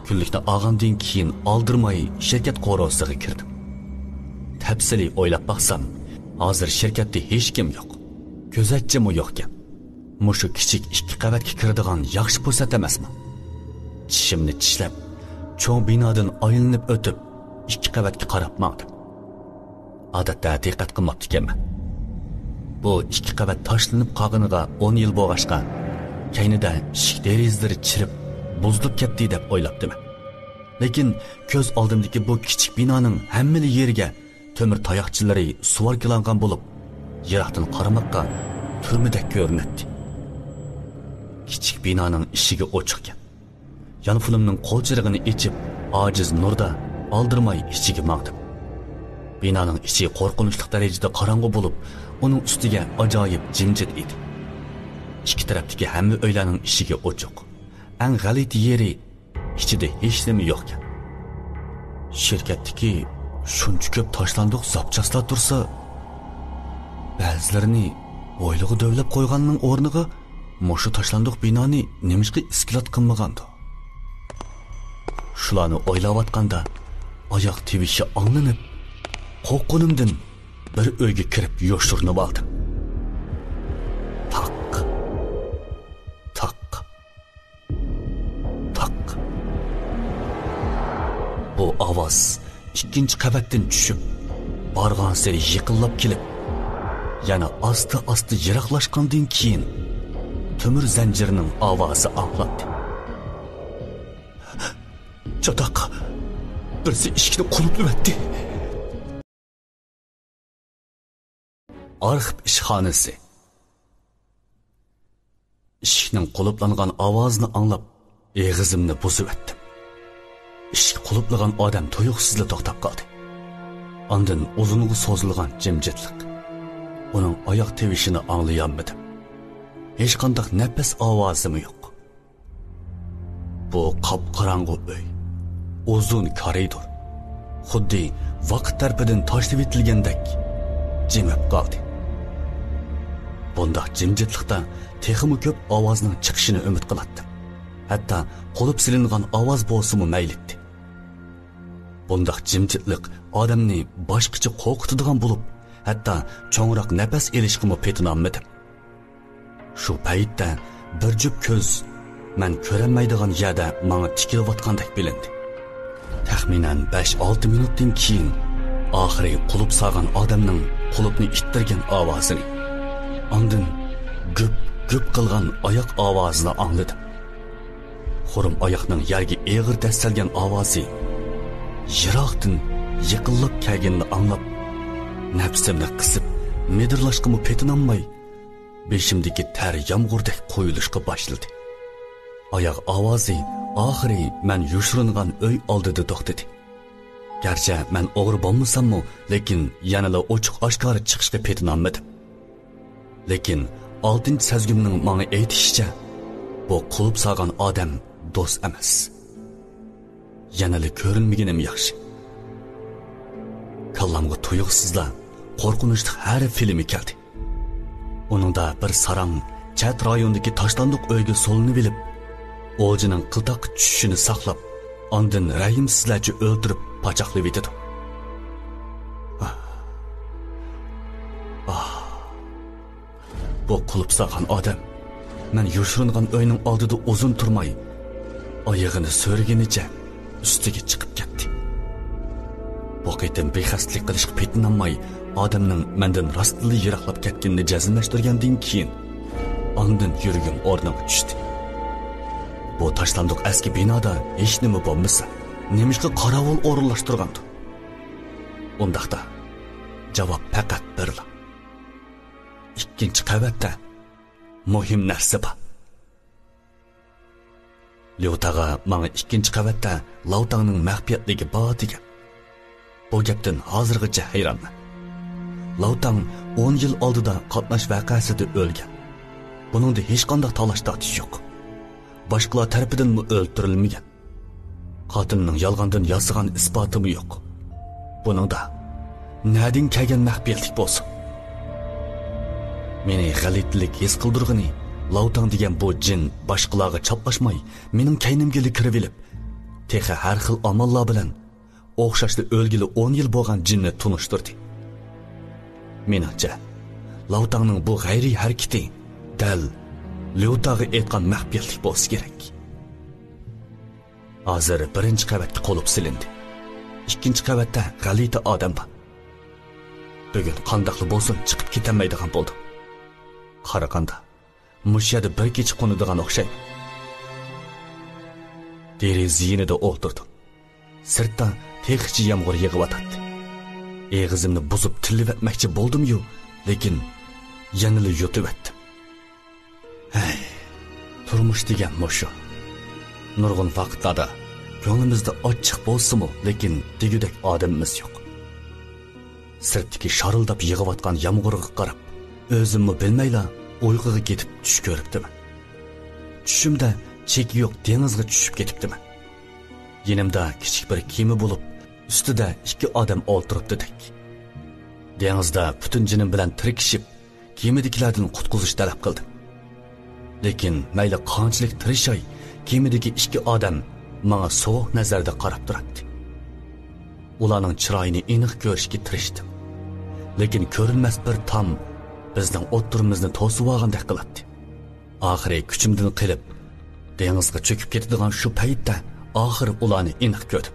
كۈنلۈكنى ئالغاندىن كېيىن، ئالدىرىماي شىركەت قورۇسىغا كىردىم. تەپسىلىي ئويلاپ باقسام، ھازىر شىركەتتە ھېچكىم يوق. كۆزەتچىمۇ يوقكەن. مۇشۇ كىچىك ئىككى قەۋەتكە كىرىدىغان ياخشى پۇرسەت ئەمەسمۇ؟ چىشىمنى چىشلەپ، چوڭ بىنادىن ئايلىنىپ ئۆتۈپ، ئىككى قەۋەتكە قاراپ ماڭدىم. ئادەتتە دىققەت قىلماپتىكەنمەن. بۇ ئىككى قەۋەت تاشلىنىپ قالغىنىغا ئون يىل بولغاچقا، كەينىدە ئىشىك دېرىزىلىرى چىرىپ، بۇزۇلۇپ كەتتى دەپ ئويلاپتىمەن. لېكىن كۆز ئالدىمدىكى بۇ كىچىك بىنانىڭ ھەممىلا يېرىگە تۆمۈر تاياقچىلىرى سۇۋاركىلانغان بولۇپ، يىراقتىن قارىماققا تۈرمىدەك كۆرۈنەتتى. كىچىك بىنانىڭ ئىشىكى ئوچۇقكەن. يانفونۇمنىڭ قول چىرىغىنى ئېچىپ، ئاجىز نۇردا ئالدىرىماي ئىچىگە ماڭدىم. بىنانىڭ ئىچى قورقۇنچلۇق دەرىجىدە قاراڭغۇ بولۇپ، ئۇنىڭ ئۈستىگە ئاجايىپ جىمجىت ئىدى. ئىككى تەرەپتىكى ھەممە ئۆيلەرنىڭ ئىشىكى ئوچۇق. ئەڭ غەلىتە يېرى، ئىچىدە ھېچنېمە يوقكەن. شىركەتتىكى شۇنچە كۆپ تاشلاندۇق زاپچاسلار تۇرسا، بەزىلىرىنى ھويلىغا دۆۋىلەپ قويغاننىڭ ئورنىغا مۇشۇ تاشلاندۇق بىنانى نېمىشقا ئىسكىلات قىلمىغاندۇ؟ شۇلارنى ئويلاۋاتقاندا ئاياق تىۋىشى ئاڭلىنىپ، قورققىنىمدىن بىر ئۆيگە كىرىپ يوشۇرۇنۇپ ئالدىم. تاق، تاق، تاق. بۇ ئاۋاز ئىككىنچى قەۋەتتىن چۈشۈپ، بارغانسېرى يېقىنلاپ كېلىپ، يەنە ئاستا-ئاستا يىراقلاشقاندىن كېيىن، تۆمۈر زەنجىرنىڭ ئاۋازى ئاڭلاندى. چاتاق! بىرسى ئىشىكنى قۇلۇپلىۋەتتى. ئارخىپ ئىشخانىسى. ئىشىكنىڭ قۇلۇپلانغان ئاۋازىنى ئاڭلاپ، ئېغىزىمنى بۇزۇۋەتتىم. ئىشىك قۇلۇپلىغان ئادەم تۇيۇقسىزلا توختاپ قالدى. ئاندىن ئۇزۇنغا سوزۇلغان جىمجىتلىق. ئۇنىڭ ئاياق تىۋىشىنى ئاڭلىيالمىدىم. ھېچقانداق نەپەس ئاۋازىمۇ يوق. بۇ قاپقاراڭغۇ ئۆي، ئۇزۇن كارىدور، خۇددى ۋاقىت تەرىپىدىن تاشلىۋېتىلگەندەك جىمىپ قالدى. بۇنداق جىمجىتلىقتا تېخىمۇ كۆپ ئاۋازنىڭ چىقىشىنى ئۈمىد قىلاتتىم. ھەتتا قۇلۇپ سېلىنغان ئاۋاز بولسىمۇ مەيلىتتى. بۇنداق جىمجىتلىق ئادەمنى باشقىچە قورقۇتىدىغان بولۇپ، ھەتتا چوڭراق نەپەس ئېلىشقىمۇ پېتىنالمىدىم. شۇ پەيتتە بىر جۈپ كۆز مەن كۆرەلمەيدىغان يەردە ماڭا تىكىلىۋاتقاندەك بىلىندى. تەخمىنەن بەش-ئالتە مىنۇتتىن كېيىن، ئاخىرى قۇلۇپ سالغان ئادەمنىڭ قۇلۇپنى ئىتتىرگەن ئاۋازىنى، ئاندىن گۈپ-گۈپ قىلغان ئاياق ئاۋازىنى ئاڭلىدىم. خۇرۇم ئاياقنىڭ يەرگە ئېغىر دەسسەلگەن ئاۋازى يىراقتىن يېقىنلاپ كەلگىنىنى ئاڭلاپ، نەپسىمنى قىسىپ، مىدىرلاشقىمۇ پېتىنالماي، بېشىمدىكى تەر يامغۇردەك قۇيۇلۇشقا باشلىدى. ئاياغ ئاۋازى ئاخىرى مەن يوشۇرۇنغان ئۆي ئالدىدا توختىدى. گەرچە مەن ئوغرى بولمىساممۇ، لېكىن يەنىلا ئوچۇق-ئاشكارا چىقىشقا پېتىنالمىدىم. لېكىن ئالتىنچى سەزگۈمنىڭ ماڭا ئېيتىشىچە، بۇ قۇلۇپ سالغان ئادەم دوست ئەمەس. يەنىلا كۆرۈنمىگىنىم ياخشى. كاللامغا تۇيۇقسىزلا قورقۇنچلۇق ھەر فىلىمى كەلدى. ئۇنىڭدا بىر ساراڭ چەت رايوندىكى تاشلاندۇق ئۆيگە سولىنىۋېلىپ، ئولجىنىڭ قىلتاققا چۈشۈشىنى ساقلاپ، ئاندىن رەھىمسىزلەرچە ئۆلتۈرۈپ پاچاقلىۋېتىدۇ. ئاھ. ئاھ. بۇ قۇلۇپ سالغان ئادەم مەن يوشۇرۇنغان ئۆينىڭ ئالدىدا ئۇزۇن تۇرماي، ئايىغىنى سۆرىگىنىچە ئۈستىگە چىقىپ كەتتى. بۇ قېتىم بىخەستەلىك قىلىشقا پېتىنالماي، ئادەمنىڭ مەندىن راستتىنلا يىراقلاپ كەتكىنىنى جەزملەشتۈرگەندىن كېيىن، ئاندىن يۈرىكىم ئورنىغا چۈشتى. بۇ تاشلاندۇق ئەسكى بىنادا ھېچنېمە بولمىسا، نېمىشقا قاراۋۇل ئورۇنلاشتۇرغاندۇ؟ ئۇنداقتا، جاۋاب پەقەت بىرلا. ئىككىنچى قەۋەتتە مۇھىم نەرسە بار. ليۇتاغا ماڭا ئىككىنچى قەۋەتتە لاۋتاڭنىڭ مەخپىيەتلىكى بار دېگەن. بۇ گەپتىن ھازىرغىچە ھەيرانمەن. لاۋتاڭ ئون يىل ئالدىدا قاتناش ۋەقەسىدە ئۆلگەن. بۇنىڭدا ھېچقانداق تالاش-تارتىش يوق. باشقىلار تەرىپىدىنمۇ ئۆلتۈرۈلمىگەن. قاتىلنىڭ يالغاندىن ياسىغان ئىسپاتىمۇ يوق. بۇنىڭدا نەدىن كەلگەن مەخپىيەتلىك بولسۇن؟ مېنى غەلىتىلىك ھېس قىلدۇرغىنى، لاۋتاڭ دېگەن بۇ جىن باشقىلارغا چاپلاشماي، مېنىڭ كەينىمگىلا كىرىۋېلىپ، تېخى ھەر خىل ئاماللار بىلەن ئوخشاشلا ئۆلگىلى ئون يىل بولغان جىننى تونۇشتۇردى. مېنىڭچە، لاۋتاڭنىڭ بۇ غەيرىي ھەرىكىتى دەل ليۇتاغا ئېيتقان مەخپىيەتلىك بولسا كېرەك. ھازىر بىرىنچى قەۋەتكە قۇلۇپ سېلىندى. ئىككىنچى قەۋەتتە غەلىتە ئادەم بار. بۈگۈن قانداقلا بولسۇن چىقىپ كېتەلمەيدىغان بولدۇم. قارىغاندا، مۇشۇ يەردە بىر كېچە قونىدىغان ئوخشايمەن. دېرىزە يېنىدا ئولتۇردۇم. سىرتتا تېخىچە يامغۇر يېغىۋاتاتتى. ئېغىزىمنى بۇزۇپ تىللىۋەتمەكچى بولدۇميۇ، لېكىن يەنىلا يۇتۇۋەتتىم. ھەي، تۇرمۇش دېگەن مۇشۇ. نۇرغۇن ۋاقىتلاردا كۆڭلىمىزدە ئاچچىق بولسىمۇ، لېكىن دېگۈدەك ئادىمىمىز يوق. سىرتتىكى شارىلداپ يېغىۋاتقان يامغۇرغا قاراپ، ئۆزۈممۇ بىلمەيلا ئۇيقۇغا كېتىپ چۈش كۆرۈپتىمەن. چۈشۈمدە چېكى يوق دېڭىزغا چۈشۈپ كېتىپتىمەن. يېنىمدا كىچىك بىر كېمە بولۇپ، ئۈستىدە ئىككى ئادەم ئولتۇرۇپتىدەك. دېڭىزدا پۈتۈن جېنىم بىلەن تىركىشىپ، كېمىدىكىلەردىن قۇتقۇزۇش تەلەپ قىلدىم. لېكىن مەيلى قانچىلىك تىرىشاي، كېمىدىكى ئىككى ئادەم ماڭا سوغۇق نەزەردە قاراپ تۇراتتى. ئۇلارنىڭ چىرايىنى ئېنىق كۆرۈشكە تىرىشتىم. لېكىن كۆرۈنمەس بىر تام بىزنىڭ ئوتتۇرىمىزنى توسۇۋالغاندەك قىلاتتى. ئاخىرى كۈچۈمدىن قېلىپ، دېڭىزغا چۆكۈپ كېتىدىغان شۇ پەيتتە ئاخىر ئۇلارنى ئېنىق كۆردۈم.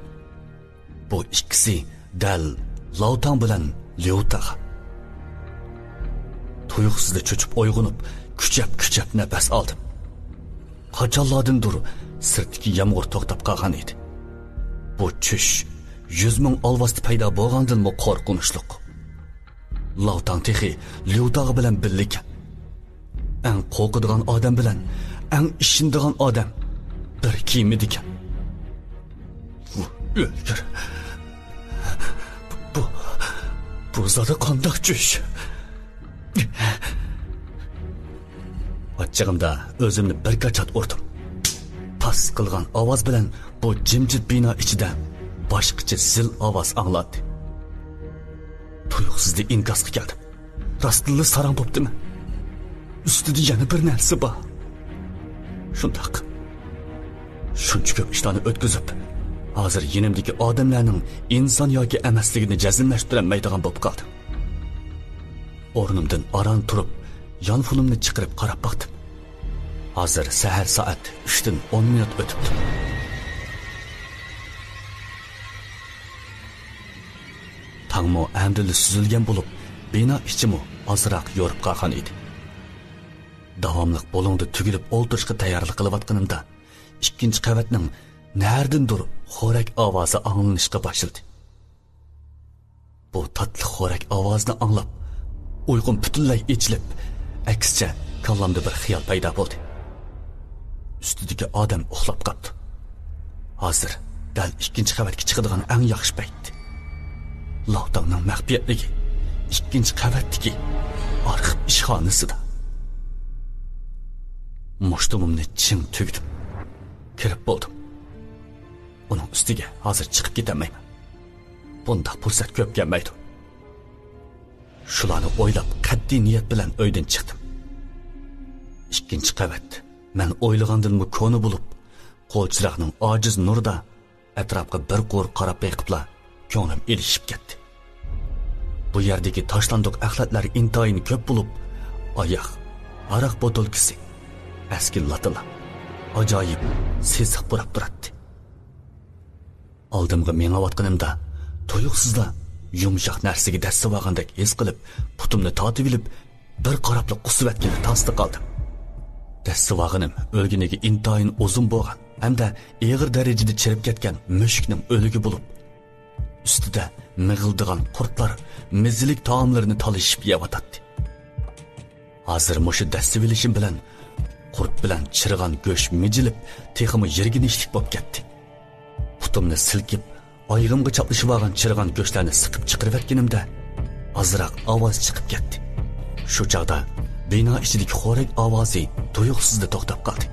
بۇ ئىككىسى دەل لاۋتاڭ بىلەن ليۇتاغ. تۇيۇقسىزلا چۆچۈپ ئويغىنىپ، كۈچەپ-كۈچەپ نەپەس ئالدىم. قاچانلاردىندۇر سىرتتىكى يامغۇر توختاپ قالغان ئىدى. بۇ چۈش يۈز مىڭ ئالۋاستى پەيدا بولغاندىنمۇ قورقۇنچلۇق. لاۋتاڭ تېخى ليۇتاغ بىلەن بىللىكەن. ئەڭ قورقىدىغان ئادەم بىلەن ئەڭ ئىشىنىدىغان ئادەم بىر كېمىدىكەن. ئۆلگۈر. بۇ، بۇ زادى قانداق چۈش؟ ئاچچىقىمدا ئۆزۈمنى بىر كاچات ئۇردۇم. تاس قىلغان ئاۋاز بىلەن بۇ جىمجىت بىنا ئىچىدە باشقىچە زىل ئاۋاز ئاڭلاندى. تۇيۇقسىزلا ئىنكاسقا كەلدىم. راستتىنلا ساراڭ بوپتىمەن. ئۈستىدە يەنە بىر نەرسە بار. شۇنداق. شۇنچە كۆپ ئىشلارنى ئۆتكۈزۈپ، ھازىر يېنىمدىكى ئادەملەرنىڭ ئىنسان ياكى ئەمەسلىكىنى جەزملەشتۈرەلمەيدىغان بولۇپ قالدىم. ئورنۇمدىن ئاران تۇرۇپ، يانفونۇمنى چىقىرىپ قاراپ باقتىم. ھازىر سەھەر سائەت ئۈچتىن ئون مىنۇت ئۆتۈپتۇ. تاڭمۇ ئەمدىلا سۈزۈلگەن بولۇپ، بىنا ئىچىمۇ ئازراق يورۇپ قالغان ئىدى. داۋاملىق بۇلۇڭدا تۈگۈلۈپ ئولتۇرۇشقا تەييارلىق قىلىۋاتقىنىمدا، ئىككىنچى قەۋەتنىڭ نەدىندۇر خورەك ئاۋازى ئاڭلىنىشقا باشلىدى. بۇ تاتلىق خورەك ئاۋازىنى ئاڭلاپ، ئۇيقۇم پۈتۈنلەي ئېچىلىپ، ئەكسىچە كاللامدا بىر خىيال پەيدا بولدى. ئۈستىدىكى ئادەم ئۇخلاپ قاپتۇ. ھازىر دەل ئىككىنچى قەۋەتكە چىقىدىغان ئەڭ ياخشى پەيت. لاۋتاڭنىڭ مەخپىيەتلىكى ئىككىنچى قەۋەتتىكى ئارخىپ ئىشخانىسىدا. مۇشتۇمۇمنى چىڭ تۈگدۈم. كىرىپ بولدۇم. ئۇنىڭ ئۈستىگە ھازىر چىقىپ كېتەلمەيمەن. بۇنداق پۇرسەت كۆپ كەلمەيدۇ. شۇلارنى ئويلاپ، قەتئىي نىيەت بىلەن ئۆيدىن چىقتىم. ئىككىنچى قەۋەت مەن ئويلىغاندىنمۇ كونا بولۇپ، قول چىراغنىڭ ئاجىز نۇرىدا ئەتراپقا بىر قۇر قاراپ بېقىپلا، كۆڭلۈم ئېلىشىپ كەتتى. بۇ يەردىكى تاشلاندۇق ئەخلەتلەر ئىنتايىن كۆپ بولۇپ، ئاياغ، ھاراق بوتۇلكىسى، ئەسكى لاتىلار ئاجايىپ سېسىق پۇراپ تۇراتتى. ئالدىمغا مېڭىۋاتقىنىمدا، تۇيۇقسىزلا يۇمشاق نەرسىگە دەسسىۋالغاندەك ھېس قىلىپ، پۇتۇمنى تارتىۋېلىپ، بىر قاراپلا قۇسۇۋەتكىلى تاستا قالدىم. دەسسىۋالغىنىم ئۆلگىنىگە ئىنتايىن ئۇزۇن بولغان ھەمدە ئېغىر دەرىجىدە چىرىپ كەتكەن مۈشۈكنىڭ ئۆلۈكى بولۇپ، ئۈستىدە مىغىلدىغان قۇرتلار مېزىلىك تائاملىرىنى تالىشىپ يەۋاتاتتى. ھازىر مۇشۇ دەسسىۋېلىشىم بىلەن قۇرت بىلەن چىرىغان گۆش مىجىلىپ، تېخىمۇ يىرگىنچلىك بولۇپ كەتتى. پۇتۇمنى سىلكىپ، ئايىغىمغا چاپلىشىۋالغان چىرىغان گۆشلەرنى سىقىپ چىقىرىۋەتكىنىمدە، ئازراق ئاۋاز چىقىپ كەتتى. شۇ چاغدا بىنا ئىچىدىكى خورەك ئاۋازى تۇيۇقسىزلا توختاپ قالدى.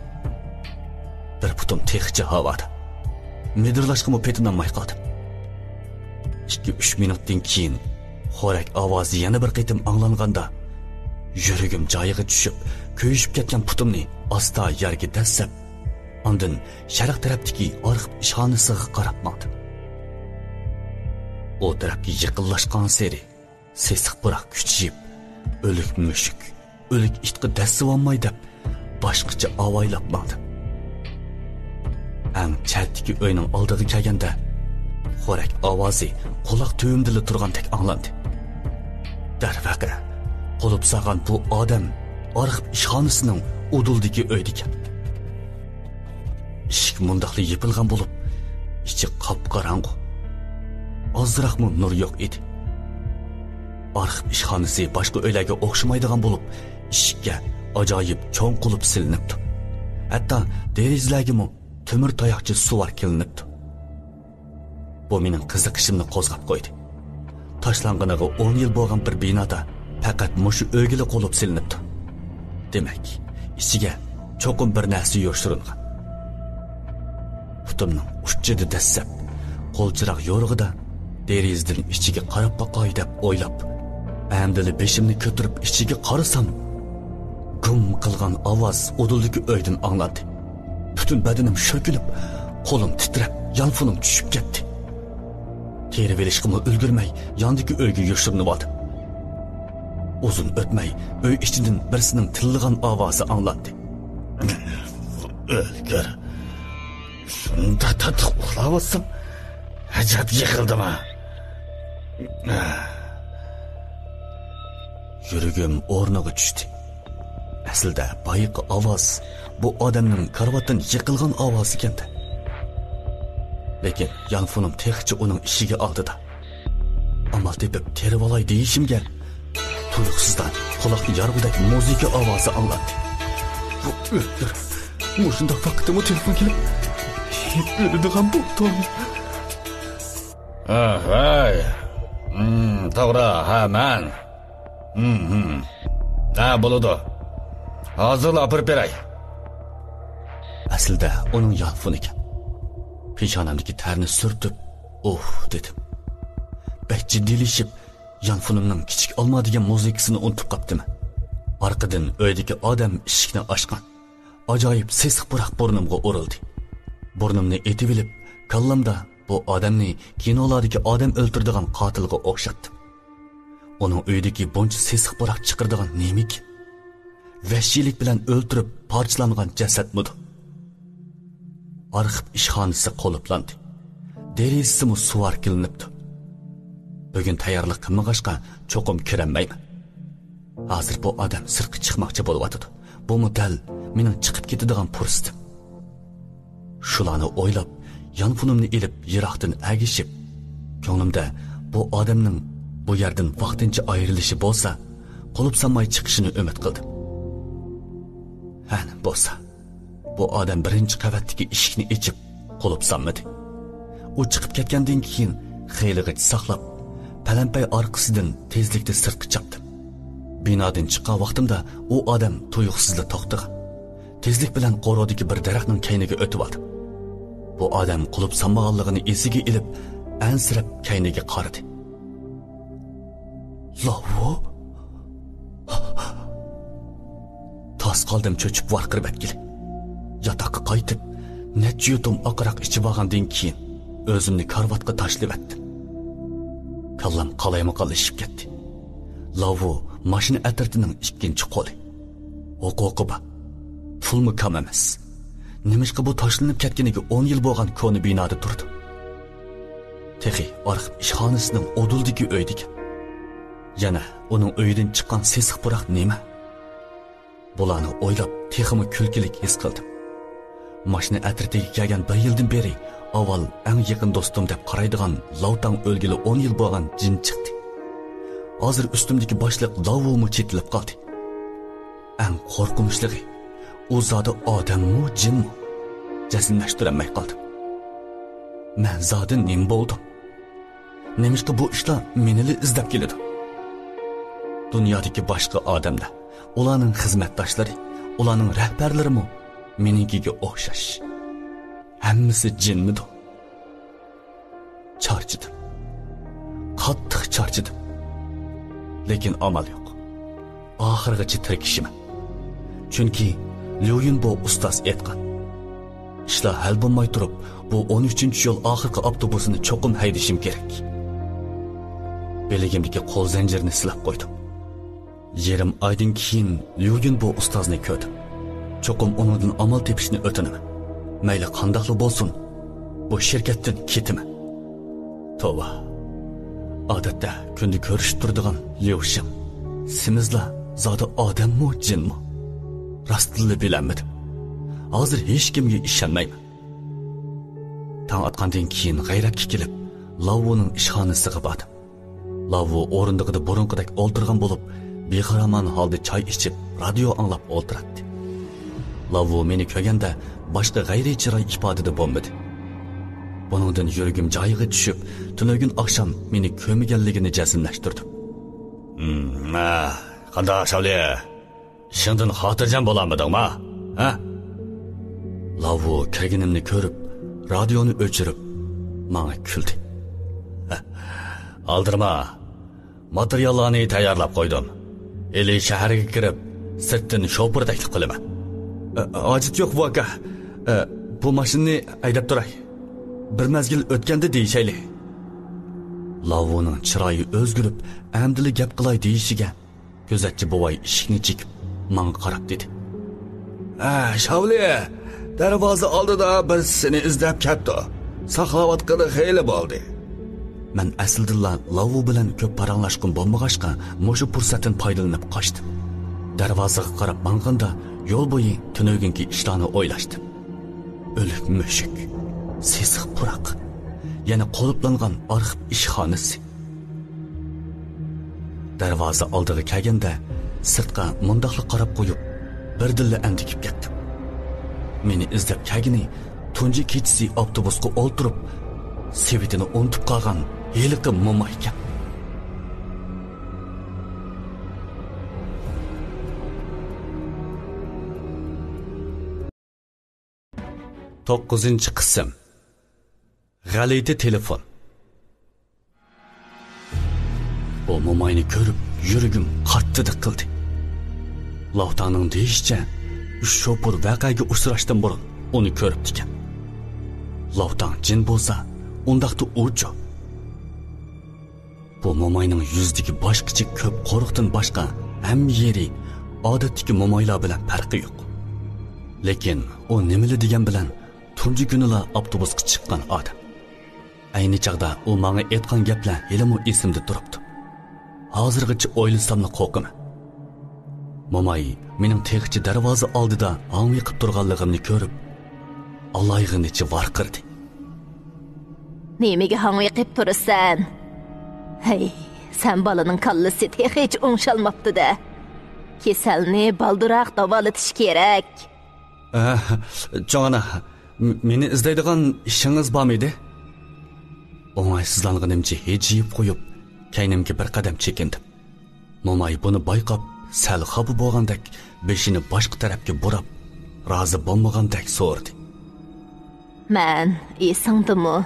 بىر پۇتۇم تېخىچە ھاۋادا. مىدىرلاشقىمۇ پېتىنالماي قالدىم. ئىككى-ئۈچ مىنۇتتىن كېيىن خورەك ئاۋازى يەنە بىر قېتىم ئاڭلانغاندا، يۈرىكىم جايىغا چۈشۈپ، كۆيۈشۈپ كەتكەن پۇتۇمنى ئاستا يەرگە دەسسەپ، ئاندىن شەرق تەرەپتىكى ئارخىپ ئىشخانىسىغا قاراپ ماڭدىم. ئۇ تەرەپكە يېقىنلاشقانسېرى، سېسىق پۇراق كۈچىيىپ، ئۆلۈك مۈشۈك، ئۆلۈك ئىتقا دەسسىۋالماي دەپ، باشقىچە ئاۋايلاپ ماڭدىم. ئەڭ چەتتىكى ئۆينىڭ ئالدىغا كەلگەندە، خورەك ئاۋازى قۇلاق تۈۋىمدىلا تۇرغاندەك ئاڭلاندى. دەرۋەقە، قۇلۇپ سالغان بۇ ئادەم ئارخىپ ئىشخانىسىنىڭ ئۇدۇلدىكى ئۆيدىكەن. ئىشىك مۇنداقلا يېپىلغان بولۇپ، ئىچى قاپقاراڭغۇ. ئازراقمۇ نۇر يوق ئىدى. ئارخىپ ئىشخانىسى باشقا ئۆيلەرگە ئوخشىمايدىغان بولۇپ، ئىشىككە ئاجايىپ چوڭ قۇلۇپ سېلىنىپتۇ. ھەتتا دېرىزىلەرگىمۇ تۆمۈر تاياقچە سۇۋار كېلىنىپتۇ. بۇ مېنىڭ قىزىقىشىمنى قوزغاپ قويدى. تاشلانغىنىغا ئون يىل بولغان بىر بىنادا پەقەت مۇشۇ ئۆيگىلا قۇلۇپ سېلىنىپتۇ. دېمەك، ئىچىگە چوقۇم بىر نەرسە يوشۇرۇنغان. پۇتۇمنىڭ ئۇچىدا دەسسەپ، قول چىراغ يورۇقىدا دېرىزىدىن ئىچىگە قاراپ باقاي دەپ ئويلاپ، ئەمدىلا بېشىمنى كۆتۈرۈپ ئىچىگە قارىسام، گۇم قىلغان ئاۋاز ئۇدۇلدىكى ئۆيدىن ئاڭلاندى. پۈتۈن بەدىنىم شۆكۈنۈپ، قولۇم تىترەپ، يانفونۇم چۈشۈپ كەتتى. تېرىۋېلىشقىمۇ ئۈلگۈرمەي، ياندىكى ئۆيگە يوشۇرۇنۇۋالدىم. ئۇزۇن ئۆتمەي، ئۆي ئىچىدىن بىرسىنىڭ تىللىغان ئاۋازى ئاڭلاندى. ئۆلگۈر. شۇنداق تاتلىق ئۇخلاۋاتسام، ھاجەت يىقىلدىما؟ يۈرىكىم ئورنىغا چۈشتى. ئەسلىدە بايىقى ئاۋاز بۇ ئادەمنىڭ كارىۋاتتىن يىقىلغان ئاۋازى ئىكەن-دە. لېكىن يانفونۇم تېخىچە ئۇنىڭ ئىشىكى ئالدىدا. ئامال تېپىپ تېرىۋالاي دېيىشىمگە، تۇيۇقسىزلا قۇلاقنى يارغۇدەك مۇزىكا ئاۋازى ئاڭلاندى. ئۆلدۈر. مۇشۇنداق ۋاقىتتىمۇ تېلېفون كېلىپ، ئۆلىدىغان بولدۇم. ھەي. ھىم، توغرا، ھە، مەن. ھىم، ھىم. ھە، بولىدۇ. ھازىرلا ئاپىرىپ بېرەي. ئەسلىدە ئۇنىڭ يانفونىكەن. پېشانەمدىكى تەرنى سۈرتۈپ، ئۇھ دېدىم. بەك جىددىيلىشىپ، يانفونۇمنىڭ كىچىك ئالما دېگەن مۇزىكىسىنى ئۇنتۇپ قاپتىمەن. ئارقىدىن ئۆيدىكى ئادەم ئىشىكنى ئاچقان. ئاجايىپ سېسىق پۇراق بۇرنۇمغا ئۇرۇلدى. بۇرنۇمنى ئېتىۋېلىپ، كاللامدا بۇ ئادەمنى كىنولاردىكى ئادەم ئۆلتۈرىدىغان قاتىلغا ئوخشاتتىم. ئۇنىڭ ئۆيىدىكى بۇنچە سېسىق پۇراق چىقىرىدىغان نېمىكىن؟ ۋەھشىيلىك بىلەن ئۆلتۈرۈپ پارچىلانغان جەسەتمىدۇ؟ ئارخىپ ئىشخانىسى قۇلۇپلاندى. دېرىزىسىمۇ سۇۋار كېلىنىپتۇ. بۈگۈن تەييارلىق قىلمىغاچقا، چوقۇم كىرەلمەيمەن. ھازىر بۇ ئادەم سىرتقا چىقماقچى بولۇۋاتىدۇ. بۇمۇ دەل مېنىڭ چىقىپ كېتىدىغان پۇرسىتىم. شۇلارنى ئويلاپ، يانفونۇمنى ئېلىپ، يىراقتىن ئەگىشىپ، كۆڭلۈمدە بۇ ئادەمنىڭ بۇ يەردىن ۋاقتىنچە ئايرىلىشى بولسا، قۇلۇپ سالماي چىقىشىنى ئۈمىد قىلدىم. ھەنە بولسا، بۇ ئادەم بىرىنچى قەۋەتتىكى ئىشىكنى ئېچىپ، قۇلۇپ سالمىدى. ئۇ چىقىپ كەتكەندىن كېيىن خېلىغىچە ساقلاپ، پەلەمپەي ئارقىسىدىن تېزلىكتە سىرتقا چاپتىم. بىنادىن چىققان ۋاقتىمدا ئۇ ئادەم تۇيۇقسىزلا توختىغان. تېزلىك بىلەن قورۇدىكى بىر دەرەخنىڭ كەينىگە ئۆتۈۋالدىم. بۇ ئادەم قۇلۇپ سالمىغانلىقىنى ئېسىگە ئېلىپ، ئەنسىرەپ كەينىگە قارىدى. لاۋۇ؟ تاس قالدىم چۆچۈپ ۋارقىراۋەتكىلى. ياتاققا قايتىپ، نەچچە يۇتۇم ئاقىراق ئىچىۋالغاندىن كېيىن، ئۆزۈمنى كارىۋاتقا تاشلىۋەتتىم. كاللام قالايمىقانلىشىپ كەتتى. لاۋۇ ماشىنا ئەترىتىنىڭ ئىككىنچى قولى. ھوقۇقى بار. پۇلمۇ كام ئەمەس. نېمىشقا بۇ تاشلىنىپ كەتكىنىگە ئون يىل بولغان كونا بىنادا تۇرىدۇ؟ تېخى ئارخىپ ئىشخانىسىنىڭ ئۇدۇلدىكى ئۆيدىكەن. يەنە ئۇنىڭ ئۆيىدىن چىققان سېسىق پۇراق نېمە؟ بۇلارنى ئويلاپ، تېخىمۇ كۈلكىلىك ھېس قىلدىم. ماشىنا ئەترىتىگە كەلگەن بىر يىلدىن بېرى ئاۋۋال ئەڭ يېقىن دوستۇم دەپ قارايدىغان لاۋتاڭ ئۆلگىلى ئون يىل بولغان جىن چىقتى. ھازىر ئۈستۈمدىكى باشلىق لاۋۇمۇ چېتىلىپ قالدى. ئەڭ قورقۇنچلۇقى، ئۇ زادى ئادەممۇ، جىنمۇ؟ جەزملەشتۈرەلمەي قالدىم. مەن زادى نېمە بولدۇم؟ نېمىشقا بۇ ئىشلار مېنىلا ئىزدەپ كېلىدۇ؟ دۇنيادىكى باشقا ئادەملەر، ئۇلارنىڭ خىزمەتداشلىرى، ئۇلارنىڭ رەھبەرلىرىمۇ مېنىڭكىگە ئوخشاش. ھەممىسى جىنمىدۇ؟ چارچىدىم. قاتتىق چارچىدىم. لېكىن ئامال يوق. ئاخىرغىچە تىركىشىمەن. چۈنكى ليۇيۈنبو ئۇستاز ئېيتقان، ئىشلار ھەل بولماي تۇرۇپ، بۇ ئون ئۈچىنچى يول ئاخىرقى ئاپتوبۇسىنى چوقۇم ھەيدىشىم كېرەك. بىلىگىمدىكى قول زەنجىرىنى سىلاپ قويدۇم. يېرىم ئايدىن كېيىن ليۇيۈنبو ئۇستازنى كۆردۈم. چوقۇم ئۇنىڭدىن ئامال تېپىشنى ئۆتۈنىمەن. مەيلى قانداقلا بولسۇن، بۇ شىركەتتىن كېتىمەن. توۋا، ئادەتتە كۈندە كۆرۈشۈپ تۇرىدىغان ليۇشىڭ، سېمىزلا زادى ئادەممۇ، جىنمۇ؟ راستتىنلا بىلەلمىدىم. ھازىر ھېچكىمگە ئىشەنمەيمەن. تاڭ ئاتقاندىن كېيىن غەيرەتكە كېلىپ، لاۋۇنىڭ ئىشخانىسىغا باردىم. لاۋۇ ئورۇندۇقىدا بۇرۇنقىدەك ئولتۇرغان بولۇپ، بىخارامان ھالدا چاي ئىچىپ، رادىيو ئاڭلاپ ئولتۇراتتى. لاۋۇ مېنى كۆرگەندە باشقا غەيرىي چىراي ئىپادىدە بولمىدى. بۇنىڭدىن يۈرىكىم جايىغا چۈشۈپ، تۈنۈگۈن ئاخشام مېنى كۆرمىگەنلىكىنى جەزملەشتۈردۈم. ھىم، ئە، قانداق، شاۋلى؟ ئىشىڭدىن خاتىرجەم بولالمىدىڭما؟ ھە؟ لاۋۇ كىرگىنىمنى كۆرۈپ، رادىيونى ئۆچۈرۈپ، ماڭا كۈلدى. ئالدىرىما، ماتېرىياللارنى تەييارلاپ قويدۇم. ھېلى شەھەرگە كىرىپ، سىرتتىن شوپۇر تەكلىپ قىلىمەن. ئە، ھاجىتى يوق، بۇ ئاكا. ئە، بۇ ماشىنىنى ھەيدەپ تۇراي. بىر مەزگىل ئۆتكەندە دېيىشەيلى. لاۋۇنىڭ چىرايى ئۆزگىرىپ، ئەمدىلا گەپ قىلاي دېيىشىگە، كۆزەتچى بوۋاي ئىشىكنى چېكىپ، ماڭا قاراپ دېدى: «ھە، شاۋلى، دەرۋازا ئالدىدا بىرسى سېنى ئىزدەپ كەپتۇ. ساقلاۋاتقىلى خېلى بولدى.» مەن ئەسلىدىنلا لاۋۇ بىلەن كۆپ پاراڭلاشقۇم بولمىغاچقا، مۇشۇ پۇرسەتتىن پايدىلىنىپ قاچتىم. دەرۋازىغا قاراپ ماڭغاندا، يول بويى تۈنۈگۈنكى ئىشلارنى ئويلاشتىم. ئۆلۈك مۈشۈك، سېسىق پۇراق، يەنە قۇلۇپلانغان ئارخىپ ئىشخانىسى. دەرۋازا ئالدىغا كەلگەندە، سىرتقا مۇنداقلا قاراپ قويۇپ، بىردىنلا ئەندىكىپ كەتتىم. مېنى ئىزدەپ كەلگىنى تۇنجى كېچىسى ئاپتوبۇسقا ئولتۇرۇپ، سېۋىتىنى ئۇنتۇپ قالغان ھېلىقى مومايكەن. توققۇزىنچى قىسىم. غەلىتە تېلېفون. بۇ موماينى كۆرۈپ، يۈرىكىم قاتتىدىق قىلدى. لاۋتاڭنىڭ دېيىشىچە، ئۈچ شوپۇر ۋەقەگە ئۇچراشتىن بۇرۇن ئۇنى كۆرۈپتىكەن. لاۋتاڭ جىن بولسا، ئۇنداقتا ئۇچۇ. بۇ موماينىڭ يۈزىدىكى باشقىچە كۆپ قورۇقتىن باشقا ھەممە يېرى ئادەتتىكى مومايلار بىلەن پەرقى يوق. لېكىن ئۇ نېمىلا دېگەن بىلەن تۇنجى كۈنىلا ئاپتوبۇسقا چىققان ئادەم. ئەينى چاغدا ئۇ ماڭا ئېيتقان گەپلەر ھېلىمۇ ئېسىمدە تۇرۇپتۇ. ھازىرغىچە ئويلىساملا قورقىمەن. موماي مېنىڭ تېخىچە دەرۋازا ئالدىدا ھاڭۋېقىپ تۇرغانلىقىمنى كۆرۈپ، ئالايغىنىچە ۋارقىرىدى. نېمىگە ھاڭۋېقىپ تۇرىسەن؟ ھەي، سەن بالىنىڭ كاللىسى تېخىچە ئوڭشالماپتۇ-دە. كېسەلنى بالدۇراق داۋالىتىش كېرەك. ئە، چوڭ ئانا، م-، مېنى ئىزدەيدىغان ئىشىڭىز بارمىدى؟ ئوڭايسىزلانغىنىمچە ھىجىيىپ قويۇپ، كەينىمگە بىر قەدەم چېكىندىم. موماي بۇنى بايقاپ، سەل خاپا بولغاندەك، بېشىنى باشقا تەرەپكە بۇراپ، رازى بولمىغاندەك سورىدى. مەن ئېسىڭدىمۇ؟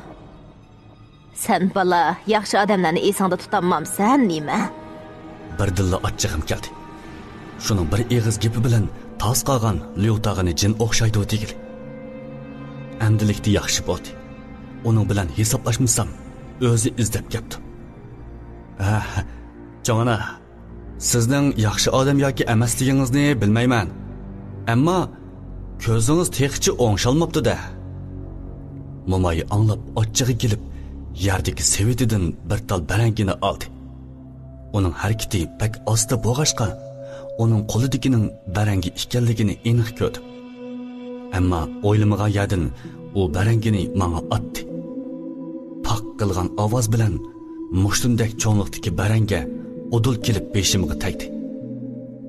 سەن بالا ياخشى ئادەملەرنى ئېسىڭدە تۇتالمامسەن نېمە؟ بىردىنلا ئاچچىقىم كەلدى. شۇنىڭ بىر ئېغىز گېپى بىلەن تاس قالغان ليۇ تاغىنى جىن ئوخشايدۇ دېگىلى. ئەمدىلىكتە ياخشى بولدى. ئۇنىڭ بىلەن ھېسابلاشمىسام، ئۆزى ئىزدەپ كەپتۇ. ھە، چوڭ ئانا، سىزنىڭ ياخشى ئادەم ياكى ئەمەسلىكىڭىزنى بىلمەيمەن. ئەمما كۆزىڭىز تېخىچە ئوڭشالماپتۇ-دە. موماي ئاڭلاپ ئاچچىقى كېلىپ، يەردىكى سېۋىتىدىن بىر تال بەرەڭگىنى ئالدى. ئۇنىڭ ھەرىكىتى بەك ئاستا بولغاچقا، ئۇنىڭ قولىدىكىنىڭ بەرەڭگى ئىكەنلىكىنى ئېنىق كۆردۈم. ئەمما ئويلىمىغان يەردىن ئۇ بەرەڭگىنى ماڭا ئاتتى. پاق قىلغان ئاۋاز بىلەن مۇشتۇمدەك چوڭلۇقتىكى بەرەڭگە ئۇدۇل كېلىپ بېشىمغا تەگدى.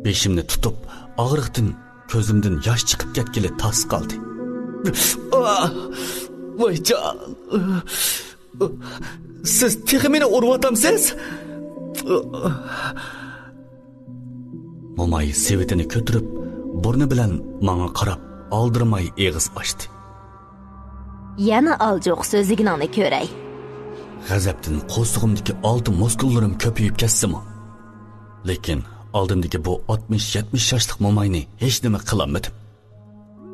بېشىمنى تۇتۇپ، ئاغرىقتىن كۆزۈمدىن ياش چىقىپ كەتكىلى تاس قالدى. ئاھ! ۋايجان! سىز تېخى مېنى ئۇرۇۋاتامسىز؟ موماي سېۋىتىنى كۆتۈرۈپ، بۇرنى بىلەن ماڭا قاراپ، ئالدىرىماي ئېغىز ئاچتى. يەنە ئالجوق سۆزلىگىنىڭنى كۆرەي. غەزەپتىن قورسىقىمدىكى ئالتە مۇسكۇللىرىم كۆپىيىپ كەتسىمۇ، لېكىن ئالدىمدىكى بۇ ئاتمىش يەتمىش ياشلىق موماينى ھېچنېمە قىلالمىدىم.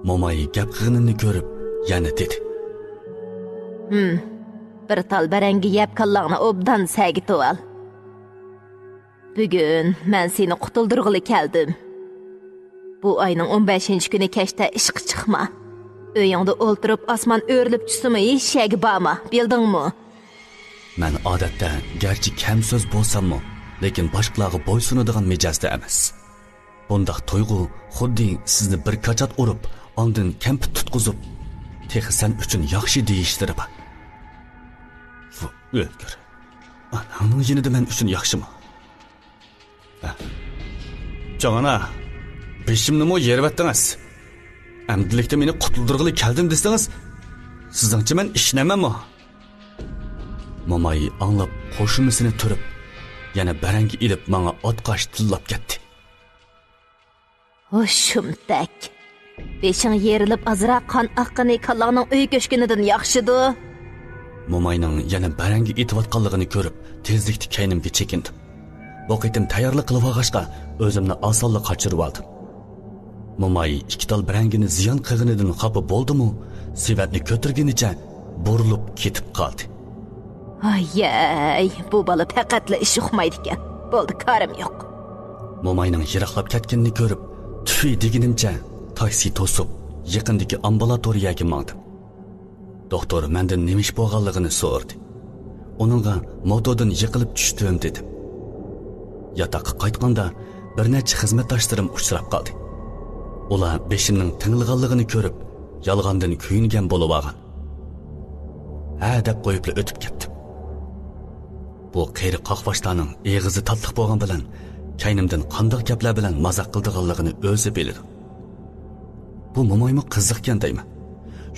موماي گەپ قىلغىنىمنى كۆرۈپ، يەنە دېدى. ھىم، بىر تال بەرەڭگە يەپ كاللاڭنى ئوبدان سەگىتىۋال. بۈگۈن مەن سېنى قۇتۇلدۇرغىلى كەلدىم. بۇ ئاينىڭ ئون بەشىنچى كۈنى كەچتە ئىشقا چىقما. ئۆيۈڭدە ئولتۇرۇپ ئاسمان ئۆرۈلۈپ چۈشسىمۇ ھېچ يەرگە بارما، بىلدىڭمۇ؟ مەن ئادەتتە گەرچە كەم سۆز بولساممۇ، لېكىن باشقىلارغا بويسۇنىدىغان مىجەزدە ئەمەس. بۇنداق تۇيغۇ خۇددى سىزنى بىر كاچات ئۇرۇپ، ئاندىن كەمپۈت تۇتقۇزۇپ، تېخى سەن ئۈچۈن ياخشى دېيىشلىرى بار. ۋۇ، ئۆلگۈر. ئاناڭنىڭ يېنىدا مەن ئۈچۈن ياخشىمۇ؟ ھە. جاڭ ئانا، بېشىمنىمۇ يېرىۋەتتىڭىز. ئەمدىلىكتە مېنى قۇتۇلدۇرغىلى كەلدىم دېسىڭىز، سىزنىڭچە مەن ئىشىنەمەنمۇ؟ موماي ئاڭلاپ قوشۇمىسىنى تۈرۈپ، يەنە بەرەڭگە ئېلىپ ماڭا ئاتقاچ تىللاپ كەتتى. ھوشۇمتەك. بېشىڭ يېرىلىپ ئازراق قان ئاققىنى كاللاڭنىڭ ئۆي كۆچكىنىدىن ياخشىدۇ. موماينىڭ يەنە بەرەڭگە ئېتىۋاتقانلىقىنى كۆرۈپ، تېزلىكتە كەينىمگە چېكىندىم. بۇ قېتىم تەييارلىق قىلىۋالغاچقا، ئۆزۈمنى ئاسانلا قاچۇرۇۋالدىم. موماي ئىككى تال بەرەڭگىنى زىيان قىلغىنىدىن خاپا بولدىمۇ، سېۋەتنى كۆتۈرگىنىچە بۇرۇلۇپ كېتىپ قالدى. ئايەي، بۇ بالا پەقەتلا ئىش ئۇقمايدىكەن. بولدى، كارىم يوق. موماينىڭ يىراقلاپ كەتكىنىنى كۆرۈپ، تۈفى دېگىنىمچە تاكسى توسۇپ، يېقىندىكى ئامبۇلاتورىيەگە ماڭدىم. دوختۇر مەندىن نېمە ئىش بولغانلىقىنى سورىدى. ئۇنىڭغا موتودىن يىقىلىپ چۈشتۈم دېدىم. ياتاققا قايتقاندا بىر نەچچە خىزمەتداشلىرىم ئۇچراپ قالدى. ئۇلار بېشىمنىڭ تېڭىلغانلىقىنى كۆرۈپ، يالغاندىن كۆيۈنگەن بولۇۋالغان. ھە دەپ قويۇپلا ئۆتۈپ كەتتىم. بۇ قېرى قاقباشلارنىڭ ئېغىزى تاتلىق بولغان بىلەن، كەينىمدىن قانداق گەپلەر بىلەن مازاق قىلىدىغانلىقىنى ئۆزى بىلىدۇ. بۇ مومايمۇ قىزىقكەن دەيمەن.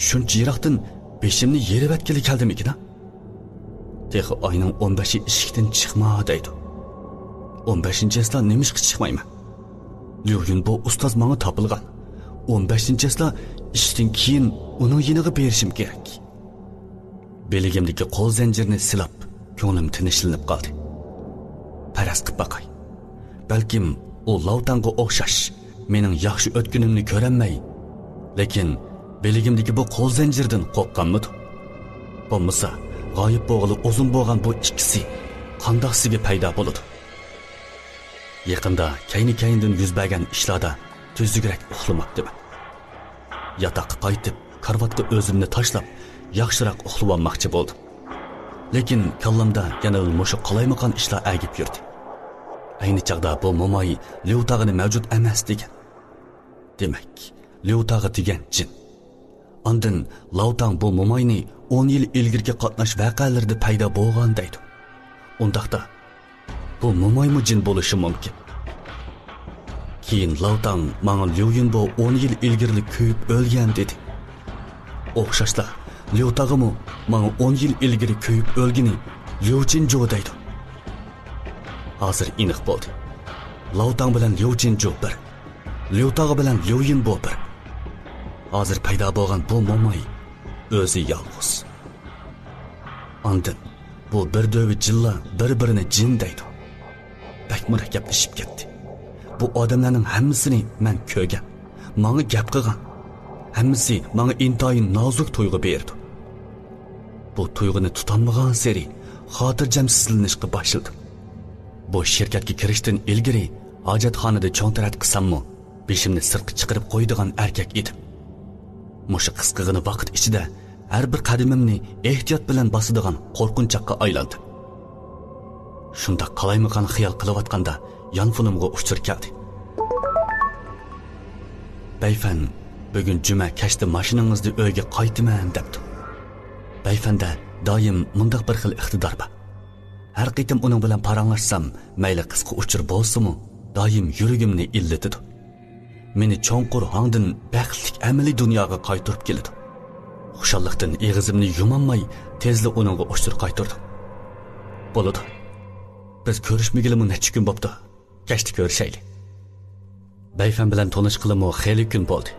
شۇنچە يىراقتىن بېشىمنى يېرىۋەتكىلى كەلدىمىكىن-ھە؟ تېخى ئاينىڭ ئون بەشى ئىشىكتىن چىقما دەيدۇ. ئون بەشىنچى چىسلا نېمىشقا چىقمايمەن؟ ليۇ يۈنبو ئۇستاز ماڭا تاپىلغان. ئون بەشىنچى چىسلا ئىشتىن كېيىن ئۇنىڭ يېنىغا بېرىشىم كېرەك. بىلىگىمدىكى قول زەنجىرىنى سىلاپ، كۆڭلۈم تىنچلىنىپ قالدى. پەرەز قىپ باقاي. بەلكىم ئۇ لاۋتاڭغا ئوخشاش، مېنىڭ ياخشى ئۆتكىنىمنى كۆرەلمەي، لېكىن بىلىگىمدىكى بۇ قول زەنجىرىدىن قورققانمىدۇ؟ بولمىسا، غايىب بولغىلى ئۇزۇن بولغان بۇ ئىككىسى قانداقسىگە پەيدا بولىدۇ؟ يېقىندا كەينى-كەينىدىن يۈز بەرگەن ئىشلاردا تۈزۈكرەك ئۇخلىماپتىمەن. ياتاققا قايتىپ، كارىۋاتقا ئۆزۈمنى تاشلاپ، ياخشىراق ئۇخلىۋالماقچى بولدۇم. لېكىن كاللامدا يەنىلا مۇشۇ قالايمىقان ئىشلار ئەگىپ يۈردى. ئەينى چاغدا بۇ موماي ليۇ تاغىنى مەۋجۇت ئەمەس دېگەن. دېمەك، ليۇ تاغى دېگەن جىن. ئاندىن لاۋتاڭ بۇ موماينى ئون يىل ئىلگىرىكى قاتناش ۋەقەلىرىدە پەيدا بولغان دەيدۇ. ئۇنداقتا، بۇ مومايمۇ جىن بولۇشى مۇمكىن. كېيىن لاۋتاڭ ماڭا ليۇ يۈنبو ئون يىل ئىلگىرىلا كۆيۈپ ئۆلگەن دېدى. ئوخشاشلا، ليۇ تاغىمۇ ماڭا ئون يىل ئىلگىرى كۆيۈپ ئۆلگىنى ليۇ چىنجۇ دەيدۇ. ھازىر ئېنىق بولدى. لاۋتاڭ بىلەن ليۇ چىنجۇ بىر. ليۇ تاغ بىلەن ليۇ يىنبو بىر. ھازىر پەيدا بولغان بۇ موماي ئۆزى يالغۇز. ئاندىن بۇ بىر دۆۋە جىنلار بىر-بىرىنى جىن دەيدۇ. بەك مۇرەككەپلىشىپ كەتتى. بۇ ئادەملەرنىڭ ھەممىسىنى مەن كۆرگەن، ماڭا گەپ قىلغان. ھەممىسى ماڭا ئىنتايىن نازۇك تۇيغۇ بېرىدۇ. بۇ تۇيغۇنى تۇتالمىغانسېرى خاتىرجەمسىزلىنىشقا باشلىدىم. بۇ شىركەتكە كىرىشتىن ئىلگىرى ھاجەتخانىدا چوڭ تەرەت قىلساممۇ، بېشىمنى سىرتقا چىقىرىپ قويىدىغان ئەركەك ئىدىم. مۇشۇ قىسقىغىنا ۋاقىت ئىچىدە ھەر بىر قەدىمىمنى ئېھتىيات بىلەن باسىدىغان قورقۇنچاققا ئايلاندىم. شۇنداق قالايمىقان خىيال قىلىۋاتقاندا يانفونۇمغا ئۇچۇر كەلدى. بەيفەن، بۈگۈن جۈمە كەچتە ماشىنىڭىزدا ئۆيگە قايتىمەن دەپتۇ. بەيفەندە دائىم مۇنداق بىر خىل ئىقتىدار بار. ھەر قېتىم ئۇنىڭ بىلەن پاراڭلاشسام، مەيلى قىسقا ئۇچۇر بولسىمۇ، دائىم يۈرىكىمنى ئىللىتىدۇ. مېنى چوڭقۇر ھاڭدىن بەختلىك ئەمەلىي دۇنياغا قايتۇرۇپ كېلىدۇ. خۇشاللىقتىن ئېغىزىمنى يۇمالماي، تېزلا ئۇنىڭغا ئۇچۇر قايتۇردۇم. بولىدۇ. بىز كۆرۈشمىگىلىمۇ نەچچە كۈن بوپتۇ. كەچتە كۆرۈشەيلى. بەيفەن بىلەن تونۇشقىلىمۇ خېلى كۈن بولدى.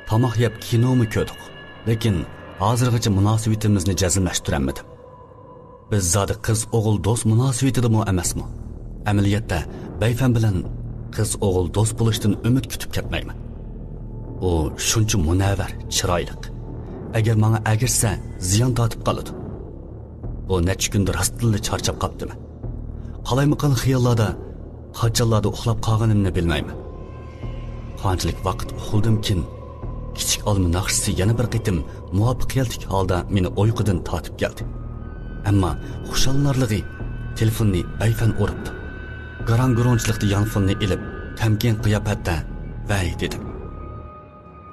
تاماق يەپ كىنومۇ كۆردۇق. لېكىن ھازىرغىچە مۇناسىۋىتىمىزنى جەزملەشتۈرەلمىدىم. بىز زادى قىز-ئوغۇل دوست مۇناسىۋىتىدىمۇ ئەمەسمۇ؟ ئەمەلىيەتتە بەيفەن بىلەن قىز-ئوغۇل دوست بولۇشتىن ئۈمىد كۈتۈپ كەتمەيمەن. ئۇ شۇنچە مۇنەۋۋەر، چىرايلىق. ئەگەر ماڭا ئەگەشسە، زىيان تارتىپ قالىدۇ. بۇ نەچچە كۈندە راستتىنلا چارچاپ قاپتىمەن. قالايمىقان خىياللاردا قاچانلاردا ئۇخلاپ قالغىنىمنى بىلمەيمەن. قانچىلىك ۋاقىت ئۇخلىدىمكىن، كىچىك ئالما ناخشىسى يەنە بىر قېتىم مۇۋەپپەقىيەتلىك ھالدا مېنى ئۇيقۇدىن تارتىپ كەلدى. ئەمما خۇشاللىنارلىقى، تېلېفوننى بەيفەن ئۇرۇپتۇ. گاراڭ-گۇرۇڭچىلىقتا يانفوننى ئېلىپ، تەمكىن قىياپەتتە «ۋەي» دېدىم.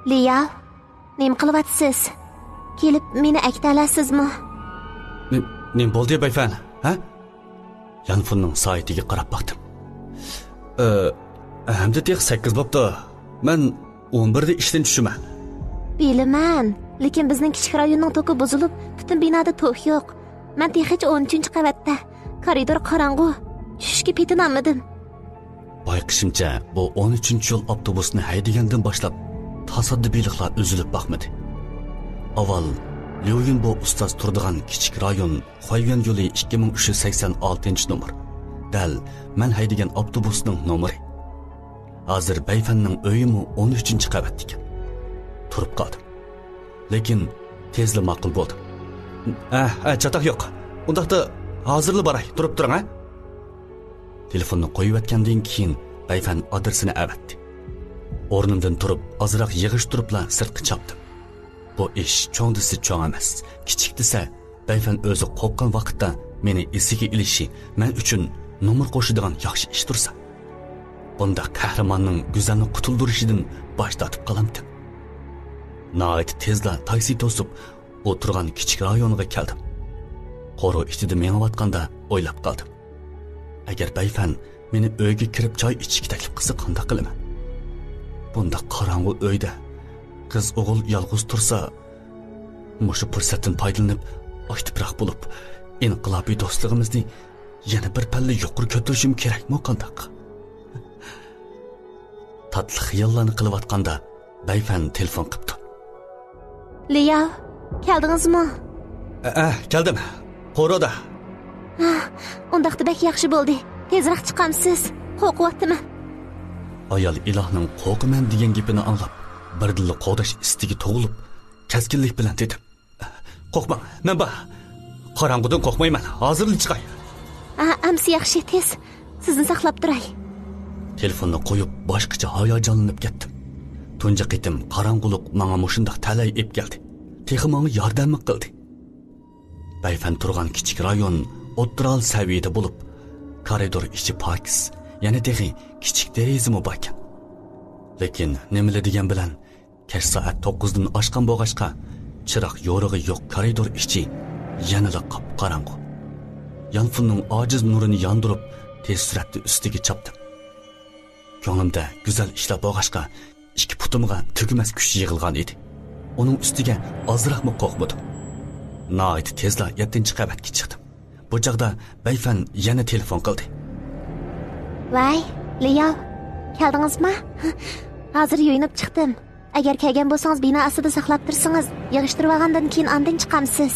لياۋ، نېمە قىلىۋاتىسىز؟ كېلىپ مېنى ئەكېتەلەيسىزمۇ؟ نېمە بولدى، بەيفەن؟ ھە؟ يانفۇننىڭ سائىتىگە قاراپ باقتىم. ئە، ئەمدى تېخى سەككىز بوپتۇ. مەن ئون بىردە ئىشتىن چۈشىمەن. بىلىمەن، لېكىن بىزنىڭ كىچىك رايوننىڭ توكى بۇزۇلۇپ، پۈتۈن بىنادا توك يوق. مەن تېخىچە ئون ئۈچىنچى قەۋەتتە، كارىدور قاراڭغۇ. چۈشۈشكە پېتىنالمىدىم. بايقىشىمچە، بۇ ئون ئۈچىنچى يول ئاپتوبۇسىنى ھەيدىگەندىن باشلاپ تاسادىپىيلىقلار ئۈزۈلۈپ باقمىدى. ئاۋۋال ليۇيۈنبو ئۇستاز تۇرىدىغان كىچىك رايون خۇەييۈەن يولى ئىككى مىڭ ئۈچ يۈز سەكسەن ئالتىنچى نومۇر. دەل مەن ھەيدىگەن ئاپتوبۇسنىڭ نومۇرى. ھازىر بەيفەننىڭ ئۆيىمۇ ئون ئۈچىنچى قەۋەتتىكەن. تۇرۇپ قالدىم. لېكىن تېزلا ماقۇل بولدۇم. ئە، ئە، چاتاق يوق. ئۇنداقتا ھازىرلا باراي، تۇرۇپ تۇرۇڭ، ھە؟ تېلېفوننى قويۇۋەتكەندىن كېيىن بەيفەن ئادرېسىنى ئەۋەتتى. ئورنۇمدىن تۇرۇپ، ئازراق يىغىشتۇرۇپلا سىرتقا چاپتىم. بۇ ئىش چوڭ دېسە چوڭ ئەمەس، كىچىك دېسە، بەيفەن ئۆزى قورققان ۋاقىتتا مېنى ئېسىگە ئېلىشى مەن ئۈچۈن نومۇر قوشىدىغان ياخشى ئىش تۇرسا. بۇنداق قەھرىماننىڭ گۈزەلنى قۇتۇلدۇرۇشىدىن باش تارتىپ قالامتىم. ناھايىتى تېزلا تاكسى توسۇپ، ئولتۇرغان كىچىك رايونغا كەلدىم. قورۇ ئىچىدە مېڭىۋاتقاندا ئويلاپ قالدىم. ئەگەر بەيفەن مېنى ئۆيگە كىرىپ چاي ئىچىشكە تەكلىپ قىلسا قانداق قىلىمەن؟ بۇنداق قاراڭغۇ ئۆيدە قىز ئوغۇل يالغۇز تۇرسا، مۇشۇ پۇرسەتتىن پايدىلىنىپ، ئاكتىپراق بولۇپ، ئىنقىلابىي دوستلۇقىمىزنى يەنە بىر پەللە يۇقىرى كۆتۈرۈشۈم كېرەكمۇ قانداق؟ تاتلىق خىياللارنى قىلىۋاتقاندا بەيفەن تېلېفون قىپتۇ. لياۋ، كەلدىڭىزمۇ؟ ئە، ئە، كەلدىم. قورۇدا. ھا، ئۇنداقتا بەك ياخشى بولدى. تېزراق چىقامسىز؟ قورقۇۋاتىمەن. ئايال ئىلاھنىڭ قورقىمەن دېگەن گېپىنى ئاڭلاپ، بىردىنلا قوغداش ئىستىكى تۇغۇلۇپ، كەسكىنلىك بىلەن دېدىم. قورقماڭ، مەن بار. قاراڭغۇدىن قورقمايمەن، ھازىرلا چىقاي. ئا، ئەمسە ياخشى، تېز. سىزنى ساقلاپ تۇراي. تېلېفوننى قويۇپ، باشقىچە ھاياجانلىنىپ كەتتىم. تۇنجى قېتىم قاراڭغۇلۇق ماڭا مۇشۇنداق تەلەي ئېلىپ كەلدى. تېخى ماڭا ياردەممۇ قىلدى. بەيفەن تۇرغان كىچىك رايون ئوتتۇرا سەۋىيەدە بولۇپ، كارىدور ئىچى پاكىز، يەنە تېخى كىچىك دېرىزىمۇ باركەن. لېكىن نېمىلا دېگەن بىلەن، كەچ سائەت توققۇزدىن ئاشقان بولغاچقا، چىراغ يورۇقى يوق كارىدور ئىچى يەنىلا قاپقاراڭغۇ. يانفوننىڭ ئاجىز نۇرىنى ياندۇرۇپ، تېز سۈرئەتتە ئۈستىگە چاپتىم. كۆڭلۈمدە گۈزەل ئىشلار بولغاچقا، ئىككى پۇتۇمغا تۈگىمەس كۈچ يىغىلغان ئىدى. ئۇنىڭ ئۈستىگە ئازراقمۇ قورقمىدىم. ناھايىتى تېزلا يەتتىنچى قەۋەتكە چىقتىم. بۇ چاغدا بەيفەن يەنە تېلېفون قىلدى. ۋاي، لياۋ، كەلدىڭىزما؟ ھازىر يۇيۇنۇپ چىقتىم. ئەگەر كەلگەن بولسىڭىز، بىنا ئاستىدا ساقلاپ تۇرسىڭىز، يىغىشتۇرۇۋالغاندىن كېيىن ئاندىن چىقامسىز؟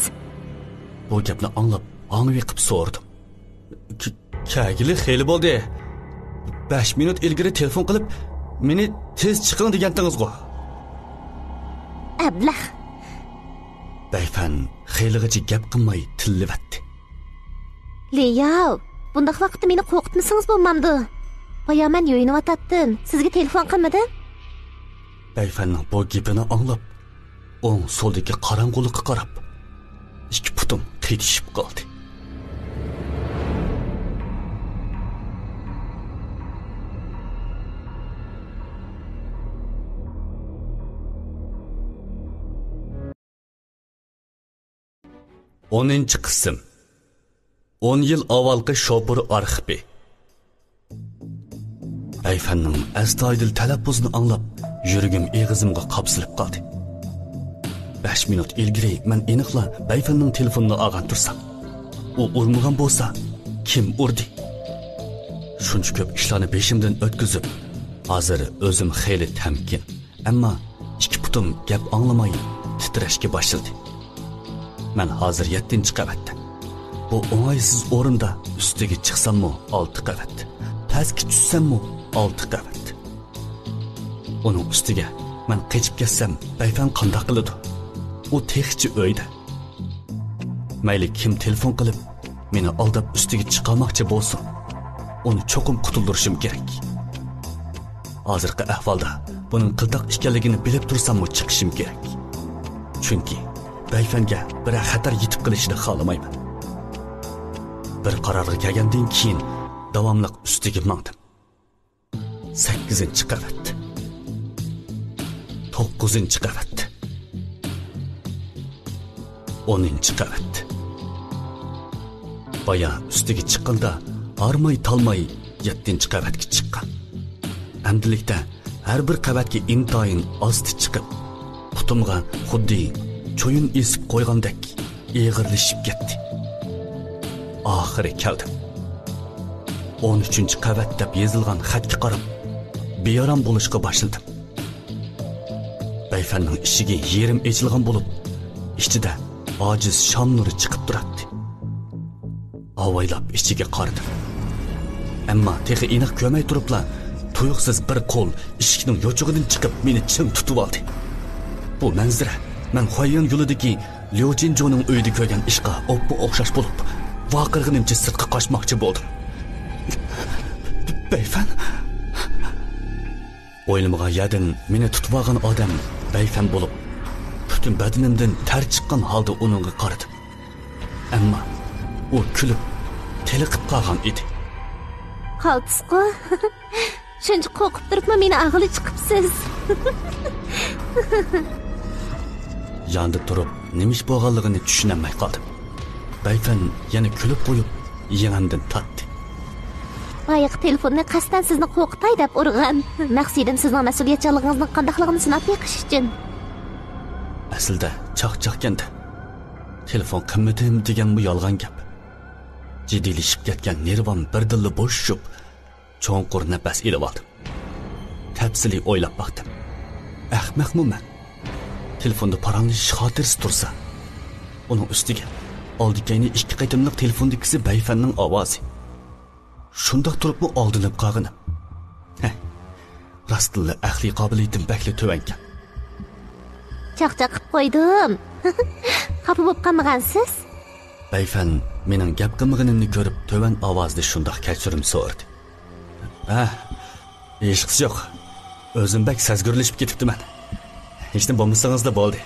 بۇ گەپنى ئاڭلاپ، ھاڭۋېقىپ سورىدىم. ك-، كەلگىلى خېلى بولدى. بەش مىنۇت ئىلگىرى تېلېفون قىلىپ، مېنى تېز چىقىڭ دېگەنتىڭىزغۇ. ئەبلەخ! بەيفەن خېلىغىچە گەپ قىلماي تىللىۋەتتى. لياۋ، بۇنداق ۋاقىتتا مېنى قورقۇتمىسىڭىز بولمامدۇ؟ بايا مەن يۇيۇنۇۋاتاتتىم، سىزگە تېلېفون قىلمىدىم. بەيفەننىڭ بۇ گېپىنى ئاڭلاپ، ئوڭ سولدىكى قاراڭغۇلۇققا قاراپ، ئىككى پۇتۇم قېتىشىپ قالدى. ئونىنچى قىسىم. ئون يىل ئاۋۋالقى شوپۇر ئارخىپى. بەيفەننىڭ ئەستايىدىل تەلەپپۇزىنى ئاڭلاپ، يۈرىكىم ئېغىزىمغا قاپسىلىپ قالدى. بەش مىنۇت ئىلگىرى مەن ئېنىقلا بەيفەننىڭ تېلېفونىنى ئالغان تۇرسام، ئۇ ئۇرمىغان بولسا، كىم ئۇردى؟ شۇنچە كۆپ ئىشلارنى بېشىمدىن ئۆتكۈزۈپ، ھازىر ئۆزۈم خېلى تەمكىن. ئەمما ئىككى پۇتۇم گەپ ئاڭلىماي تىترەشكە باشلىدى. مەن ھازىر يەتتىنچى قەۋەتتە. بۇ ئوڭايسىز ئورۇندا ئۈستىگە چىقساممۇ ئالتە قەۋەت، پەسكە چۈشسەممۇ ئالتە قەۋەت. ئۇنىڭ ئۈستىگە مەن قېچىپ كەتسەم، بەيفەن قانداق قىلىدۇ؟ ئۇ تېخىچە ئۆيدە. مەيلى كىم تېلېفون قىلىپ، مېنى ئالداپ ئۈستىگە چىقارماقچى بولسۇن، ئۇنى چوقۇم قۇتۇلدۇرۇشۇم كېرەك. ھازىرقى ئەھۋالدا بۇنىڭ قىلتاق ئىكەنلىكىنى بىلىپ تۇرساممۇ چىقىشىم كېرەك. چۈنكى بەيفەنگە بىرەر خەتەر يېتىپ قېلىشىنى خالىمايمەن. بىر قارارغا كەلگەندىن كېيىن داۋاملىق ئۈستىگە ماڭدىم. سەككىزىنچى قەۋەت. توققۇزىنچى قەۋەت. ئونىنچى قەۋەت. بايا ئۈستىگە چىققىنىدا ھارماي-تالماي يەتتىنچى قەۋەتكە چىققان. ئەمدىلىكتە ھەر بىر قەۋەتكە ئىنتايىن ئاستا چىقىپ، پۇتۇمغا خۇددى چويۇن ئېسىپ قويغاندەك ئېغىرلىشىپ كەتتى. ئاخىرى كەلدىم. ئون ئۈچىنچى قەۋەت دەپ يېزىلغان خەتكە قاراپ، بىئارام بولۇشقا باشلىدىم. بەيفەننىڭ ئىشىكى يېرىم ئېچىلغان بولۇپ، ئىچىدە ئاجىز شام نۇرى چىقىپ تۇراتتى. ئاۋايلاپ ئىچىگە قارىدىم. ئەمما تېخى ئېنىق كۆرمەي تۇرۇپلا، تۇيۇقسىز بىر قول ئىشىكنىڭ يوچۇقىدىن چىقىپ، مېنى چىڭ تۇتۇۋالدى. بۇ مەنزىرە مەن خۇەييۈەن يولىدىكى ليۇ چىنجۇنىڭ ئۆيىدە كۆرگەن ئىشقا ئوپمۇ ئوخشاش بولۇپ، ۋارقىرىغىنىمچە سىرتقا قاچماقچى بولدۇم. بەيفەن؟ ئويلىمىغان يەردىن مېنى تۇتۇۋالغان ئادەم بەيفەن بولۇپ، پۈتۈن بەدىنىمدىن تەر چىققان ھالدا ئۇنىڭغا قارىدىم. ئەمما ئۇ كۈلۈپ، تېلىقىپ قالغان ئىدى. قالتىسقۇ؟ شۇنچە قورقۇپ تۇرۇپمۇ مېنى ئاغىلى چىقىپسىز. ياندا تۇرۇپ نېمە ئىش بولغانلىقىنى چۈشىنەلمەي قالدىم. بەيفەن يەنە كۈلۈپ قويۇپ، يېڭىمدىن تارتتى. بايىقى تېلېفوننى قەستەن سىزنى قورقۇتاي دەپ ئۇرغان. مەقسىتىم سىزنىڭ مەسئۇلىيەتچانلىقىڭىزنىڭ قانداقلىقىنى سىناپ بېقىش ئۈچۈن. ئەسلىدە چاقچاقكەندە، تېلېفون قىلمىدىم دېگەنمۇ يالغان گەپ. جىددىيلىشىپ كەتكەن نېرۋام بىردىنلا بوشىشىپ، چوڭقۇر نەپەس ئېلىۋالدىم. تەپسىلىي ئويلاپ باقتىم. ئەخمەقمۇ مەن؟ تېلېفوندا پاراڭلىشىش خاتىرىسى تۇرسا، ئۇنىڭ ئۈستىگە ئالدى-كەينى ئىككى قېتىملىق تېلېفوندىكىسى بەيفەننىڭ ئاۋازى. شۇنداق تۇرۇپمۇ ئالدىنىپ قالغىنىم. ھە، راستتىنلا ئەقلىي قابىلىيىتىم بەكلا تۆۋەنكەن. چاقچاق قىپ قويدۇم. خاپا بوپ قالمىغانسىز؟ بەيفەن مېنىڭ گەپ قىلمىغىنىمنى كۆرۈپ، تۆۋەن ئاۋازدا شۇنداق كەچۈرۈم سورىدى. ھە، ھېچقىسى يوق. ئۆزۈم بەك سەزگۈرلىشىپ كېتىپتىمەن. ھېچنېمە بولمىسىڭىزلا بولدى.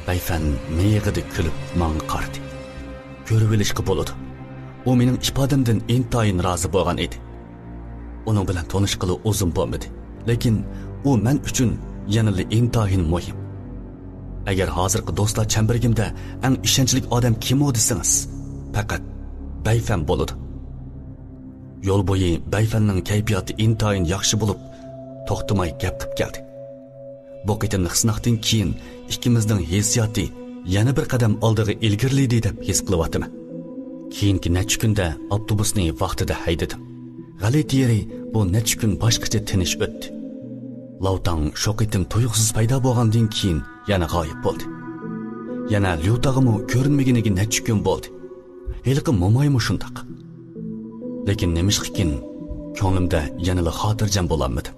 بەيفەن مىيىقىدا كۈلۈپ ماڭا قارىدى. كۆرۈۋېلىشقا بولىدۇ، ئۇ مېنىڭ ئىپادەمدىن ئىنتايىن رازى بولغان ئىدى. ئۇنىڭ بىلەن تونۇشقىلى ئۇزۇن بولمىدى، لېكىن ئۇ مەن ئۈچۈن يەنىلا ئىنتايىن مۇھىم. ئەگەر ھازىرقى دوستلار چەمبىرىكىمدە ئەڭ ئىشەنچلىك ئادەم كىم ئۇ دېسىڭىز، پەقەت بەيفەن بولىدۇ. يول بويى بەيفەننىڭ كەيپىياتى ئىنتايىن ياخشى بولۇپ، توختىماي گەپ قىپ كەلدى. بۇ قېتىملىق سىناقتىن كېيىن ئىككىمىزنىڭ ھېسسىياتى يەنە بىر قەدەم ئالدىغا ئىلگىرىلىدى دەپ ھېس قىلىۋاتىمەن. كېيىنكى نەچچە كۈندە ئاپتوبۇسنى ۋاقتىدا ھەيدىدىم. غەلىتە يېرى، بۇ نەچچە كۈن باشقىچە تىنچ ئۆتتى. لاۋتاڭ شۇ قېتىم تۇيۇقسىز پەيدا بولغاندىن كېيىن يەنە غايىب بولدى. يەنە ليۇتاغىمۇ كۆرۈنمىگىنىگە نەچچە كۈن بولدى. ھېلىقى مومايمۇ شۇنداق. لېكىن نېمىشقىكىن، كۆڭلۈمدە يەنىلا خاتىرجەم بولالمىدىم.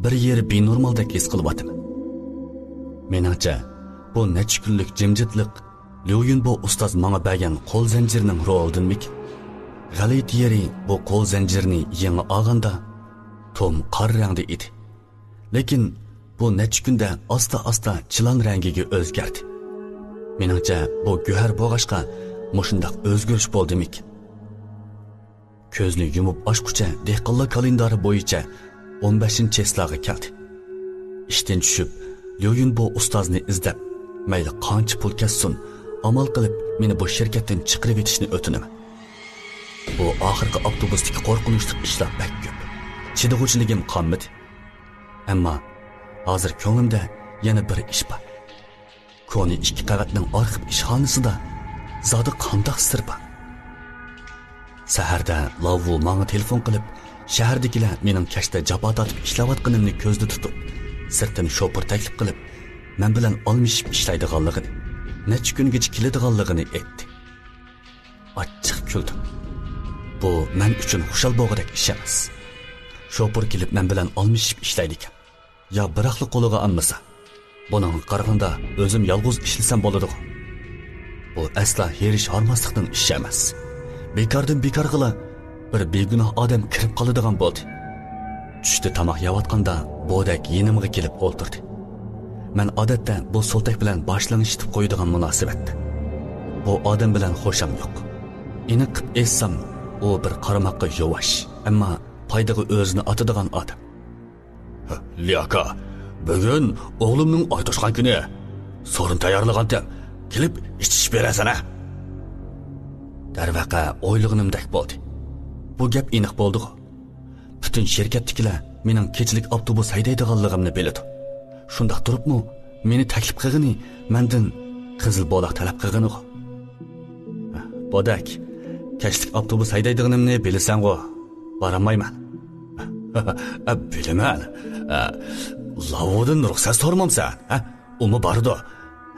بىر يېرى بىنورمالدەك ھېس قىلىۋاتىمەن. مېنىڭچە، بۇ نەچچە كۈنلۈك جىمجىتلىق ليۇ يۈنبو ئۇستاز ماڭا بەرگەن قول زەنجىرىنىڭ رولىدىنمىكىن؟ غەلىتە يېرى، بۇ قول زەنجىرىنى يېڭى ئالغاندا توم قارا رەڭدە ئىدى. لېكىن بۇ نەچچە كۈندە ئاستا-ئاستا چىلان رەڭگىگە ئۆزگەردى. مېنىڭچە، بۇ گۆھەر بولغاچقا مۇشۇنداق ئۆزگىرىش بولدىمىكىن؟ كۆزنى يۇمۇپ ئاچقۇچە دېھقانلار كالېندارى بويىچە ئون بەشىنچى چېسلاغا كەلدى. ئىشتىن چۈشۈپ، ليۇ يۈنبو ئۇستازنى ئىزدەپ، مەيلى قانچە پۇل كەتسۇن، ئامال قىلىپ مېنى بۇ شىركەتتىن چىقىرىۋېتىشنى ئۆتۈنىمەن. بۇ ئاخىرقى ئاپتوبۇستىكى قورقۇنچلۇق ئىشلار بەك كۆپ. چىدىغۇچىلىكىم قالمىدى. ئەمما ھازىر كۆڭلۈمدە يەنە بىر ئىش بار. كونا ئىككى قەۋەتنىڭ ئارخىپ ئىشخانىسىدا زادى قانداق سىر بار؟ سەھەردە لاۋۋۇ ماڭا تېلېفون قىلىپ، شەھەردىكىلەر مېنىڭ كەچتە جاپا تارتىپ ئىشلەۋاتقىنىمنى كۆزدە تۇتۇپ، سىرتتىن شوپۇر تەكلىپ قىلىپ، مەن بىلەن ئالمىشىپ ئىشلەيدىغانلىقىنى، نەچچە كۈنگىچە كېلىدىغانلىقىنى ئېيتتى. ئاچچىق كۈلدۈم. بۇ مەن ئۈچۈن خۇشال بولغۇدەك ئىش ئەمەس. شوپۇر كېلىپ مەن بىلەن ئالمىشىپ ئىشلەيدىكەن. يا بىراقلا قولىغا ئالمىسا، بۇنىڭغا قارىغاندا ئۆزۈم يالغۇز ئىشلىسەم بولىدىغۇ. بۇ ئەسلا ھېرىش-ھارماسلىقنىڭ ئىشى ئەمەس. بىكاردىن بىكارغىلا بىر بىگۇناھ ئادەم كىرىپ قالىدىغان بولدى. چۈشتە تاماق يەۋاتقاندا بودەك يېنىمغا كېلىپ ئولتۇردى. مەن ئادەتتە بۇ سولتەك بىلەن باش لىڭشىتىپ قويىدىغان مۇناسىۋەتتە. بۇ ئادەم بىلەن خوشام يوق. ئېنىق قىپ ئېيتسام، ئۇ بىر قارىماققا يۇۋاش، ئەمما پايدىغا ئۆزىنى ئاتىدىغان ئادەم. لياكا، بۈگۈن ئوغلۇمنىڭ ئاي توشقان كۈنى. سورۇن تەييارلىغانتىم، كېلىپ ئىچىشىپ بېرەسەن ھە. دەرۋەقە ئويلىغىنىمدەك بولدى. بۇ گەپ ئېنىق بولدىغۇ. پۈتۈن شىركەتتىكىلەر مېنىڭ كېچىلىك ئاپتوبۇس ھەيدەيدىغانلىقىمنى بىلىدۇ. شۇنداق تۇرۇپمۇ مېنى تەكلىپ قىلغىنى مەندىن قىزىل بولاق تەلەپ قىلغىنىغۇ. بودەك، كەچلىك ئاپتوبۇس ھەيدەيدىغىنىمنى بىلىسەنغۇ؟ بارالمايمەن. بىلىمەن. لاۋۇدىن رۇخسەت سورىمامسەن ھە؟ ئۇمۇ بارىدۇ.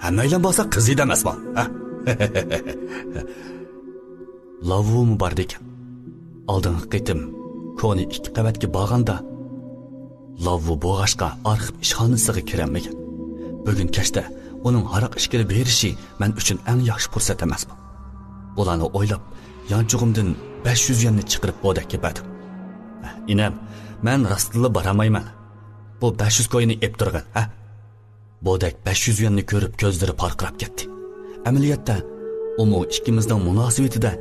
ھەممەيلەن بارسا قىزىيدۇ ئەمەسمۇ ھە؟ لاۋۇمۇ بارىدىكەن. ئالدىنقى قېتىم كونا ئىككى قەۋەتكە بارغاندا، لاۋۇ بولغاچقا ئارخىپ ئىشخانىسىغا كىرەلمىگەن. بۈگۈن كەچتە ئۇنىڭ ھاراق ئىچكىلى بېرىشى مەن ئۈچۈن ئەڭ ياخشى پۇرسەت ئەمەسمۇ؟ بۇلارنى ئويلاپ، يانچۇقۇمدىن بەش يۈز يۈەننى چىقىرىپ بودەككە بەردىم. ئىنەم، مەن راستتىنلا بارالمايمەن. بۇ بەش يۈز كويىنى ئېلىپ تۇرغىن ھە. بودەك بەش يۈز يۈەننى كۆرۈپ كۆزلىرى پارقىراپ كەتتى. ئەمەلىيەتتە ئۇمۇ ئىككىمىزنىڭ مۇناسىۋىتىدە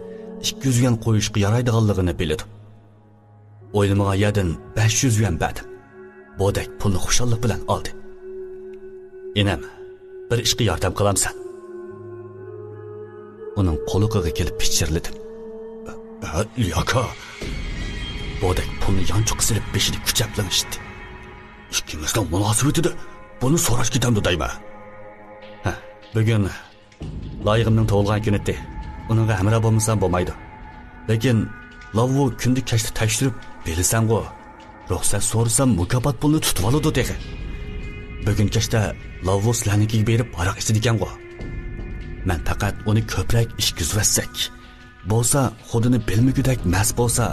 ئىككى يۈز يۈەن قويۇشقا يارايدىغانلىقىنى بىلىدۇ. ئويلىمىغان يەردىن بەش يۈز يۈەن بەردىم. بودەك پۇلنى خۇشاللىق بىلەن ئالدى. ئىنەم، بىر ئىشقا ياردەم قىلامسەن؟ ئۇنىڭ قۇلىقىغا كېلىپ پىچىرلىدىم. ھە، لياكا. بودەك پۇلنى يانچۇققا سېلىپ بېشىنى كۈچەپ لىڭشىتتى. ئىككىمىزنىڭ مۇناسىۋىتىدە بۇنى سوراش كېتەمدۇ دەيمەن. ھە، بۈگۈن لايىغىمنىڭ تۇغۇلغان كۈنى ئىدى. ئۇنىڭغا ھەمراھ بولمىسام بولمايدۇ. لېكىن لاۋۇ كۈندە كەچتە تەكشۈرۈپ، بىلىسەنغۇ، رۇخسەت سورىسام مۇكاپات پۇلنى تۇتۇۋالىدۇ تېخى. بۈگۈن كەچتە لاۋۇ سىلەرنىڭكىگە بېرىپ ھاراق ئىچىدىكەنغۇ. مەن پەقەت ئۇنى كۆپرەك ئىچكۈزۈۋەتسەك، بولسا خۇدىنى بىلمىگۈدەك مەست بولسا،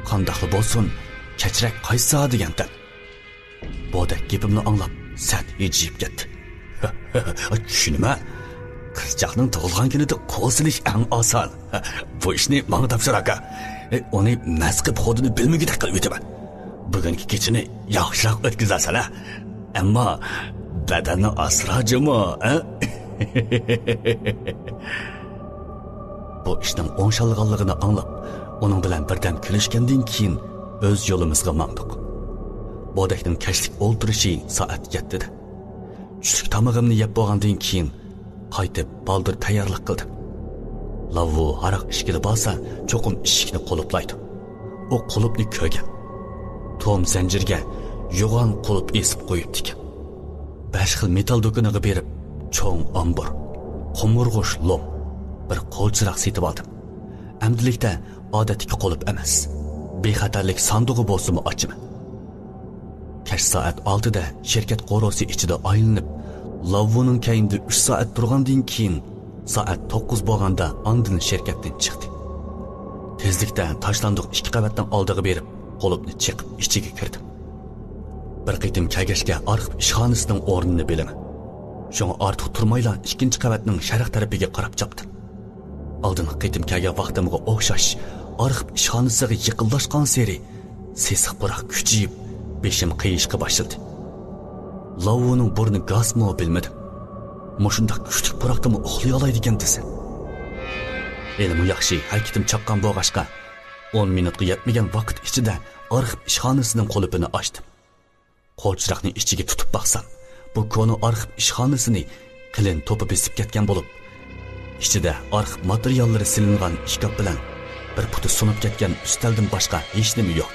قانداقلا بولسۇن، كەچرەك قايتسا دېگەنتىم. بودەك گېپىمنى ئاڭلاپ سەت ھىجىيىپ كەتتى. چۈشىنىمەن. قىزچاقنىڭ تۇغۇلغان كۈنىدە قول سېلىش ئەڭ ئاسان. بۇ ئىشنى ماڭا تاپشۇر ئاكا. ئۇنى مەست قىلىپ خۇدىنى بىلمىگۈدەك قىلىۋېتىمەن. بۈگۈنكى كېچىنى ياخشىراق ئۆتكۈزەرسەن ھە. ئەمما بەدەننى ئاسرا جۇمۇ ھە. بۇ ئىشنىڭ ئوڭشالغانلىقىنى ئاڭلاپ، ئۇنىڭ بىلەن بىردەم كۈلۈشكەندىن كېيىن ئۆز يولىمىزغا ماڭدۇق. بودەكنىڭ كەچلىك ئولتۇرۇشى سائەت يەتتىدە. چۈشلۈك تامىقىمنى يەپ بولغاندىن كېيىن قايتىپ بالدۇر تەييارلىق قىلدىم. لاۋۇ ھاراق ئىچكىلى بارسا چوقۇم ئىشىكنى قۇلۇپلايدۇ. ئۇ قۇلۇپنى كۆرگەن. توم زەنجىرگە يوغان قۇلۇپ ئېسىپ قويۇپتىكەن. بەش خىل مېتال دۇكىنىغا بېرىپ، چوڭ ئامبۇر، قومۇرغۇچ لوم، بىر قول چىراغ سېتىۋالدىم. ئەمدىلىكتە ئادەتتىكى قۇلۇپ ئەمەس، بىخەتەرلىك ساندۇقى بولسىمۇ ئاچىمەن. كەچ سائەت ئالتىدە شىركەت قورۇسى ئىچىدە ئايلىنىپ، لاۋۇنىڭ كەينىدە ئۈچ سائەت تۇرغاندىن كېيىن، سائەت توققۇز بولغاندا ئاندىن شىركەتتىن چىقتى. تېزلىكتە تاشلاندۇق ئىككى قەۋەتنىڭ ئالدىغا بېرىپ، قۇلۇپنى چېقىپ ئىچىگە كىردىم. بىر قېتىم كەلگەچكە ئارخىپ ئىشخانىسىنىڭ ئورنىنى بىلىمەن. شۇڭا ئارتۇق تۇرمايلا ئىككىنچى قەۋەتنىڭ شەرق تەرىپىگە قاراپ چاپتىم. ئالدىنقى قېتىم كەلگەن ۋاقتىمغا ئوخشاش، ئارخىپ ئىشخانىسىغا يېقىنلاشقانسېرى سېسىق پۇراق كۈچىيىپ، بېشىم قېيىشقا باشلىدى. لاۋۇنىڭ بۇرنى گاسمۇ بىلمىدىم. مۇشۇنداق كۈچلۈك پۇراقتىمۇ ئۇخلىيالايدىكەن دېسە. ھېلىمۇ ياخشى ھەرىكىتىم چاققان بولغاچقا، ئون مىنۇتقا يەتمىگەن ۋاقىت ئىچىدە ئارخىپ ئىشخانىسىنىڭ قۇلۇپىنى ئاچتىم. قول چىراغنى ئىچىگە تۇتۇپ باقسام، بۇ كونا ئارخىپ ئىشخانىسىنى قېلىن توپا بېسىپ كەتكەن بولۇپ، ئىچىدە ئارخىپ ماتېرىياللىرى سېلىنغان ئىشكاپ بىلەن بىر پۇتى سۇنۇپ كەتكەن ئۈستەلدىن باشقا ھېچنېمە يوق.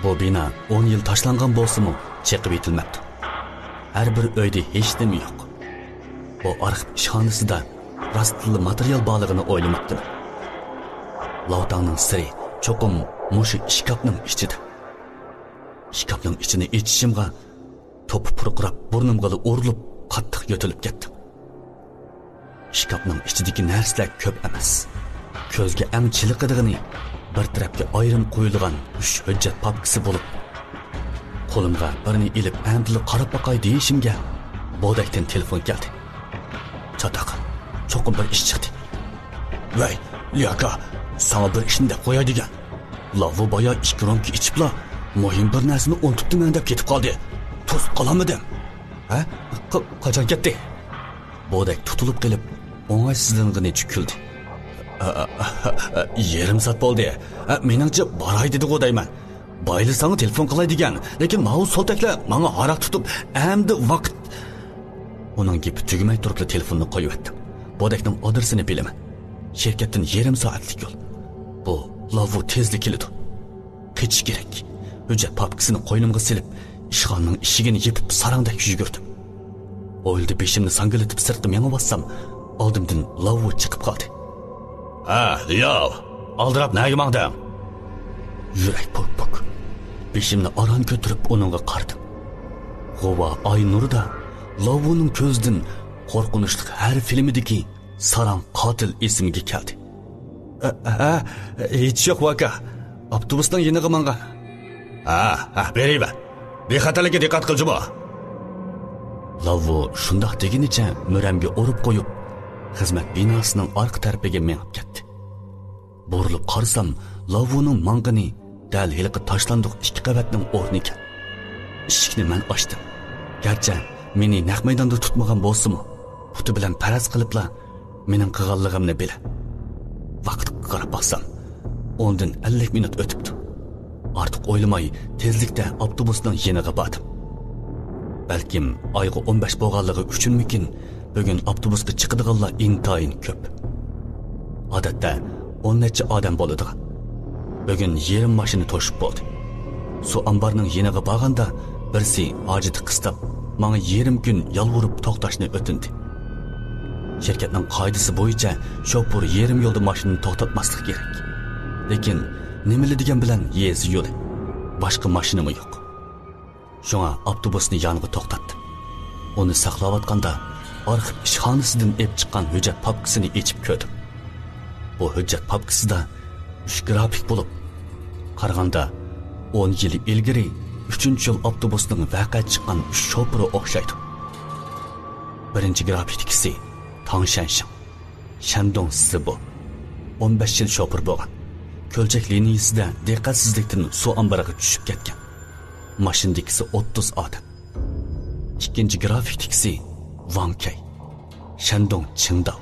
بۇ بىنا ئون يىل تاشلانغان بولسىمۇ، چېقىۋېتىلمەپتۇ. ھەر بىر ئۆيدە ھېچنېمە يوق. بۇ ئارخىپ ئىشخانىسىدا راستتىنلا ماتېرىيال بارلىقىنى ئويلىماپتىمەن. لاۋتاڭنىڭ سىرى چوقۇم مۇشۇ ئىشكاپنىڭ ئىچىدە. ئىشكاپنىڭ ئىچىنى ئېچىشىمغا، توپا پۇرقىراپ بۇرنۇمغىلا ئۇرۇلۇپ، قاتتىق يۆتىلىپ كەتتىم. ئىشكاپنىڭ ئىچىدىكى نەرسىلەر كۆپ ئەمەس. كۆزگە ئەڭ چېلىقىدىغىنى بىر تەرەپكە ئايرىم قويۇلغان ئۈچ ھۆججەت پاپكىسى بولۇپ، قولۇمغا بىرنى ئېلىپ ئەمدىلا قاراپ باقاي دېيىشىمگە، بودەكتىن تېلېفون كەلدى. چاتاق، چوقۇم بىر ئىش چىقتى. ۋەي، لياكا، ساڭا بىر ئىشنى دەپ قوياي دېگەن. لاۋۇ بايا ئىككى رومكا ئىچىپلا مۇھىم بىر نەرسىنى ئۇنتۇپتىمەن دەپ كېتىپ قالدى. توسۇپ قالالمىدىم. ھە؟ ق-، قاچان كەتتى؟ بودەك تۇتۇلۇپ قېلىپ، ئوڭايسىزلانغىنىچە كۈلدى. ئا، ئا، ئا، يېرىم سائەت بولدى. ئا، مېنىڭچە باراي دېدىغۇ دەيمەن. بايلا ساڭا تېلېفون قىلاي دېگەن، لېكىن ماۋۇ سولتەكلەر ماڭا ھاراق تۇتۇپ، ئەمدى ۋاقىت. ئۇنىڭ گېپى تۈگىمەي تۇرۇپلا تېلېفوننى قويۇۋەتتىم. بۇدەكنىڭ ئادرېسىنى بىلىمەن. شىركەتتىن يېرىم سائەتلىك يول. بۇ لاۋۋۇ تېزلا كېلىدۇ. قېچىش كېرەك. ھۆججەت پاپكىسىنى قوينۇمغا سېلىپ، ئىشخانىنىڭ ئىشىكىنى يېپىپ، ساراڭدەك يۈگۈردۈم. ھويلىدا بېشىمنى ساڭگىلىتىپ سىرتقا مېڭىۋاتسام، ئالدىمدىن لاۋۋۇ چىقىپ قالدى. ھە، لياۋ، ئالدىراپ نەگە ماڭدىڭ؟ يۈرەك پوك-پوك. بېشىمنى ئاران كۆتۈرۈپ ئۇنىڭغا قارىدىم. غۇۋا ئاي نۇرىدا لاۋۋۇنىڭ كۆزىدىن قورقۇنچلۇق ھەر فىلىمىدىكى ساراڭ قاتىل ئېسىمگە كەلدى. ھە، ھە، ھېچ يوق، ۋاكا. ئاپتوبۇسنىڭ يېنىغا ماڭغان. ھە، ھە، بېرىۋەر. بىخەتەرلىككە دىققەت قىل جۇمۇ. لاۋۋۇ شۇنداق دېگىنىچە مۈرەمگە ئۇرۇپ قويۇپ، خىزمەت بىناسىنىڭ ئارقا تەرىپىگە مېڭىپ كەتتى. بۇرۇلۇپ قارىسام، لاۋۋۇنىڭ ماڭغىنى دەل ھېلىقى تاشلاندۇق ئىككى قەۋەتنىڭ ئورنىكەن. ئىشىكنى مەن ئاچتىم. گەرچە مېنى نەق مەيداندا تۇتمىغان بولسىمۇ، پۇتى بىلەن پەرەز قىلىپلا مېنىڭ قىلغانلىقىمنى بىلە. ۋاقىتقا قاراپ باقسام، ئوندىن ئەللىك مىنۇت ئۆتۈپتۇ. ئارتۇق ئويلىماي، تېزلىكتە ئاپتوبۇسنىڭ يېنىغا باردىم. بەلكىم ئايغا ئون بەش بولغانلىقى ئۈچۈنمىكىن، بۈگۈن ئاپتوبۇسقا چىقىدىغانلار ئىنتايىن كۆپ. ئادەتتە ئون نەچچە ئادەم بولىدىغان. بۈگۈن يېرىم ماشىنا توشۇپ بولدى. سۇ ئامبارنىڭ يېنىغا بارغاندا، بىرسى ھاجىتى قىستاپ، ماڭا يېرىم كۈن يالۋۇرۇپ توختاشنى ئۆتۈندى. شىركەتنىڭ قائىدىسى بويىچە شوپۇر يېرىم يولدا ماشىنىنى توختاتماسلىق كېرەك. لېكىن نېمىلا دېگەن بىلەن يېزا يولى، باشقا ماشىنىمۇ يوق. شۇڭا ئاپتوبۇسنى يانغا توختاتتىم. ئۇنى ساقلاۋاتقاندا، ئارخىپ ئىشخانىسىدىن ئېلىپ چىققان ھۆججەت پاپكىسىنى ئېچىپ كۆردۈم. بۇ ھۆججەت پاپكىسىدا ئۈچ گرافىك بولۇپ، قارىغاندا ئون يىل ئىلگىرى ئۈچىنچى يول ئاپتوبۇسىنىڭ ۋەقە چىققان ئۈچ شوپۇرى ئوخشايدۇ. بىرىنچى گرافىكتىكىسى تاڭ شەنشىڭ، شەندۇڭ سىبو، ئون بەش يىل شوپۇر بولغان. كۆلچەك لىنىيىسىدە دىققەتسىزلىكتىن سۇ ئامبىرىغا چۈشۈپ كەتكەن. ماشىنىدىكىسى ئوتتۇز ئادەم. ئىككىنچى گرافىكتىكىسى ۋاڭ كەي، شەندۇڭ چىڭداۋ،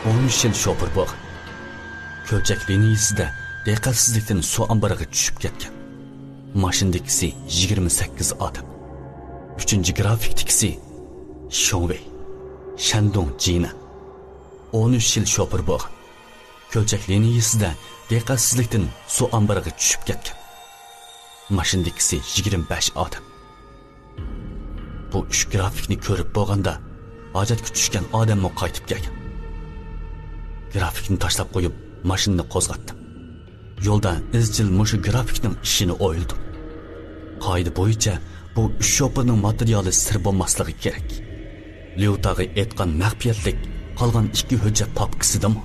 ئون ئۈچ يىل شوپۇر بولغان. كۆلچەك لىنىيىسىدە دىققەتسىزلىكتىن سۇ ئامبىرىغا چۈشۈپ كەتكەن. ماشىنىدىكىسى يىگىرمە سەككىز ئادەم. ئۈچىنچى گرافىكتىكىسى شوڭ ۋېي، شەندۇڭ جىنەن، ئون ئۈچ يىل شوپۇر بولغان. كۆلچەك لىنىيىسىدە دىققەتسىزلىكتىن سۇ ئامبىرىغا چۈشۈپ كەتكەن. ماشىنىدىكىسى يىگىرمە بەش ئادەم. بۇ ئۈچ گرافىكنى كۆرۈپ بولغاندا، ھاجەتكە چۈشكەن ئادەممۇ قايتىپ كەلگەن. گرافىكنى تاشلاپ قويۇپ، ماشىنىنى قوزغاتتىم. يولدا ئىزچىل مۇشۇ گرافىكنىڭ ئىشىنى ئويلىدىم. قائىدە بويىچە بۇ ئۈچ شوپۇرنىڭ ماتېرىيالى سىر بولماسلىقى كېرەك. ليۇتاغا ئېيتقان مەخپىيەتلىك قالغان ئىككى ھۆججەت پاپكىسىدىمۇ؟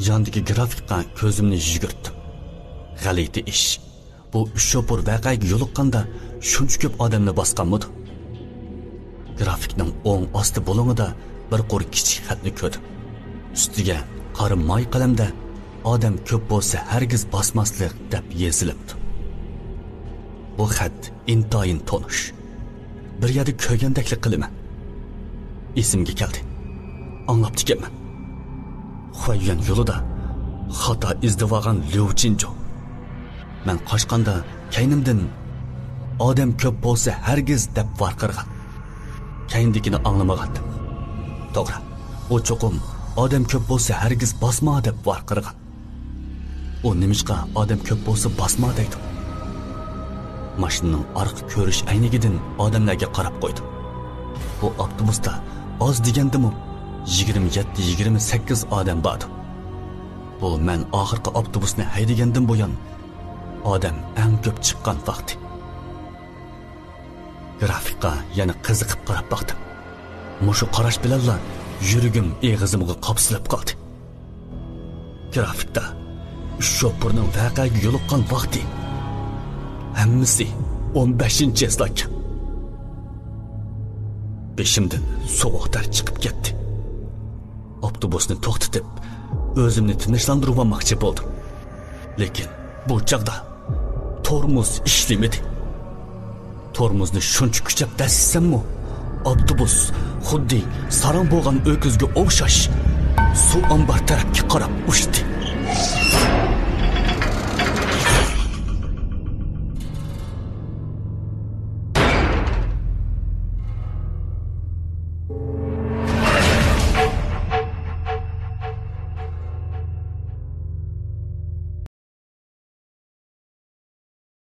ياندىكى گرافىكقا كۆزۈمنى يۈگۈرتتۈم. غەلىتە ئىش. بۇ ئۈچ شوپۇر ۋەقەگە يولۇققاندا شۇنچە كۆپ ئادەمنى باسقانمىدۇ؟ گرافىكنىڭ ئوڭ ئاستى بۇلۇڭىدا بىر قۇر كىچىك خەتنى كۆردۈم. ئۈستىگە قارا ماي قەلەمدە «ئادەم كۆپ بولسا ھەرگىز باسماسلىق» دەپ يېزىلىپتۇ. بۇ خەت ئىنتايىن تونۇش. بىر يەردە كۆرگەندەكلا قىلىمەن. ئېسىمگە كەلدى. ئاڭلاپتىكەنمەن. خۇەييۈەن يولىدا خاتا ئىزدىۋالغان ليۇ چىنجۇ. مەن قاچقاندا كەينىمدىن «ئادەم كۆپ بولسا ھەرگىز» دەپ ۋارقىرىغان. كەينىدىكىنى ئاڭلىمىغانتىم. توغرا، ئۇ چوقۇم «ئادەم كۆپ بولسا ھەرگىز باسما» دەپ ۋارقىرىغان. ئۇ نېمىشقا «ئادەم كۆپ بولسا باسما» دەيدۇ؟ ماشىنىنىڭ ئارقا كۆرۈش ئەينىكىدىن ئادەملەرگە قاراپ قويدۇم. بۇ ئاپتوبۇستا ئاز دېگەندىمۇ يىگىرمە يەتتە، يىگىرمە سەككىز ئادەم باردۇ. بۇ مەن ئاخىرقى ئاپتوبۇسنى ھەيدىگەندىن بۇيان ئادەم ئەڭ كۆپ چىققان ۋاقتى. گرافىكقا يەنە قىزىقىپ قاراپ باقتىم. مۇشۇ قاراش بىلەنلا يۈرىكىم ئېغىزىمغا قاپسىلىپ قالدى. گرافىكتا ئۈچ شوپۇرنىڭ ۋەقەگە يولۇققان ۋاقتى. ھەممىسى ئون بەشىنچى چېسلا ئىكەن. بېشىمدىن سوغۇق تەر چىقىپ كەتتى. ئاپتوبۇسنى توختىتىپ، ئۆزۈمنى تىنچلاندۇرۇۋالماقچى بولدۇم. لېكىن بۇ چاغدا تورمۇز ئىشلىمىدى. تورمۇزنى شۇنچە كۈچەپ دەسسىسەممۇ، ئاپتوبۇس خۇددى ساراڭ بولغان ئۆكۈزگە ئوخشاش سۇ ئامبار تەرەپكە قاراپ ئۇچتى.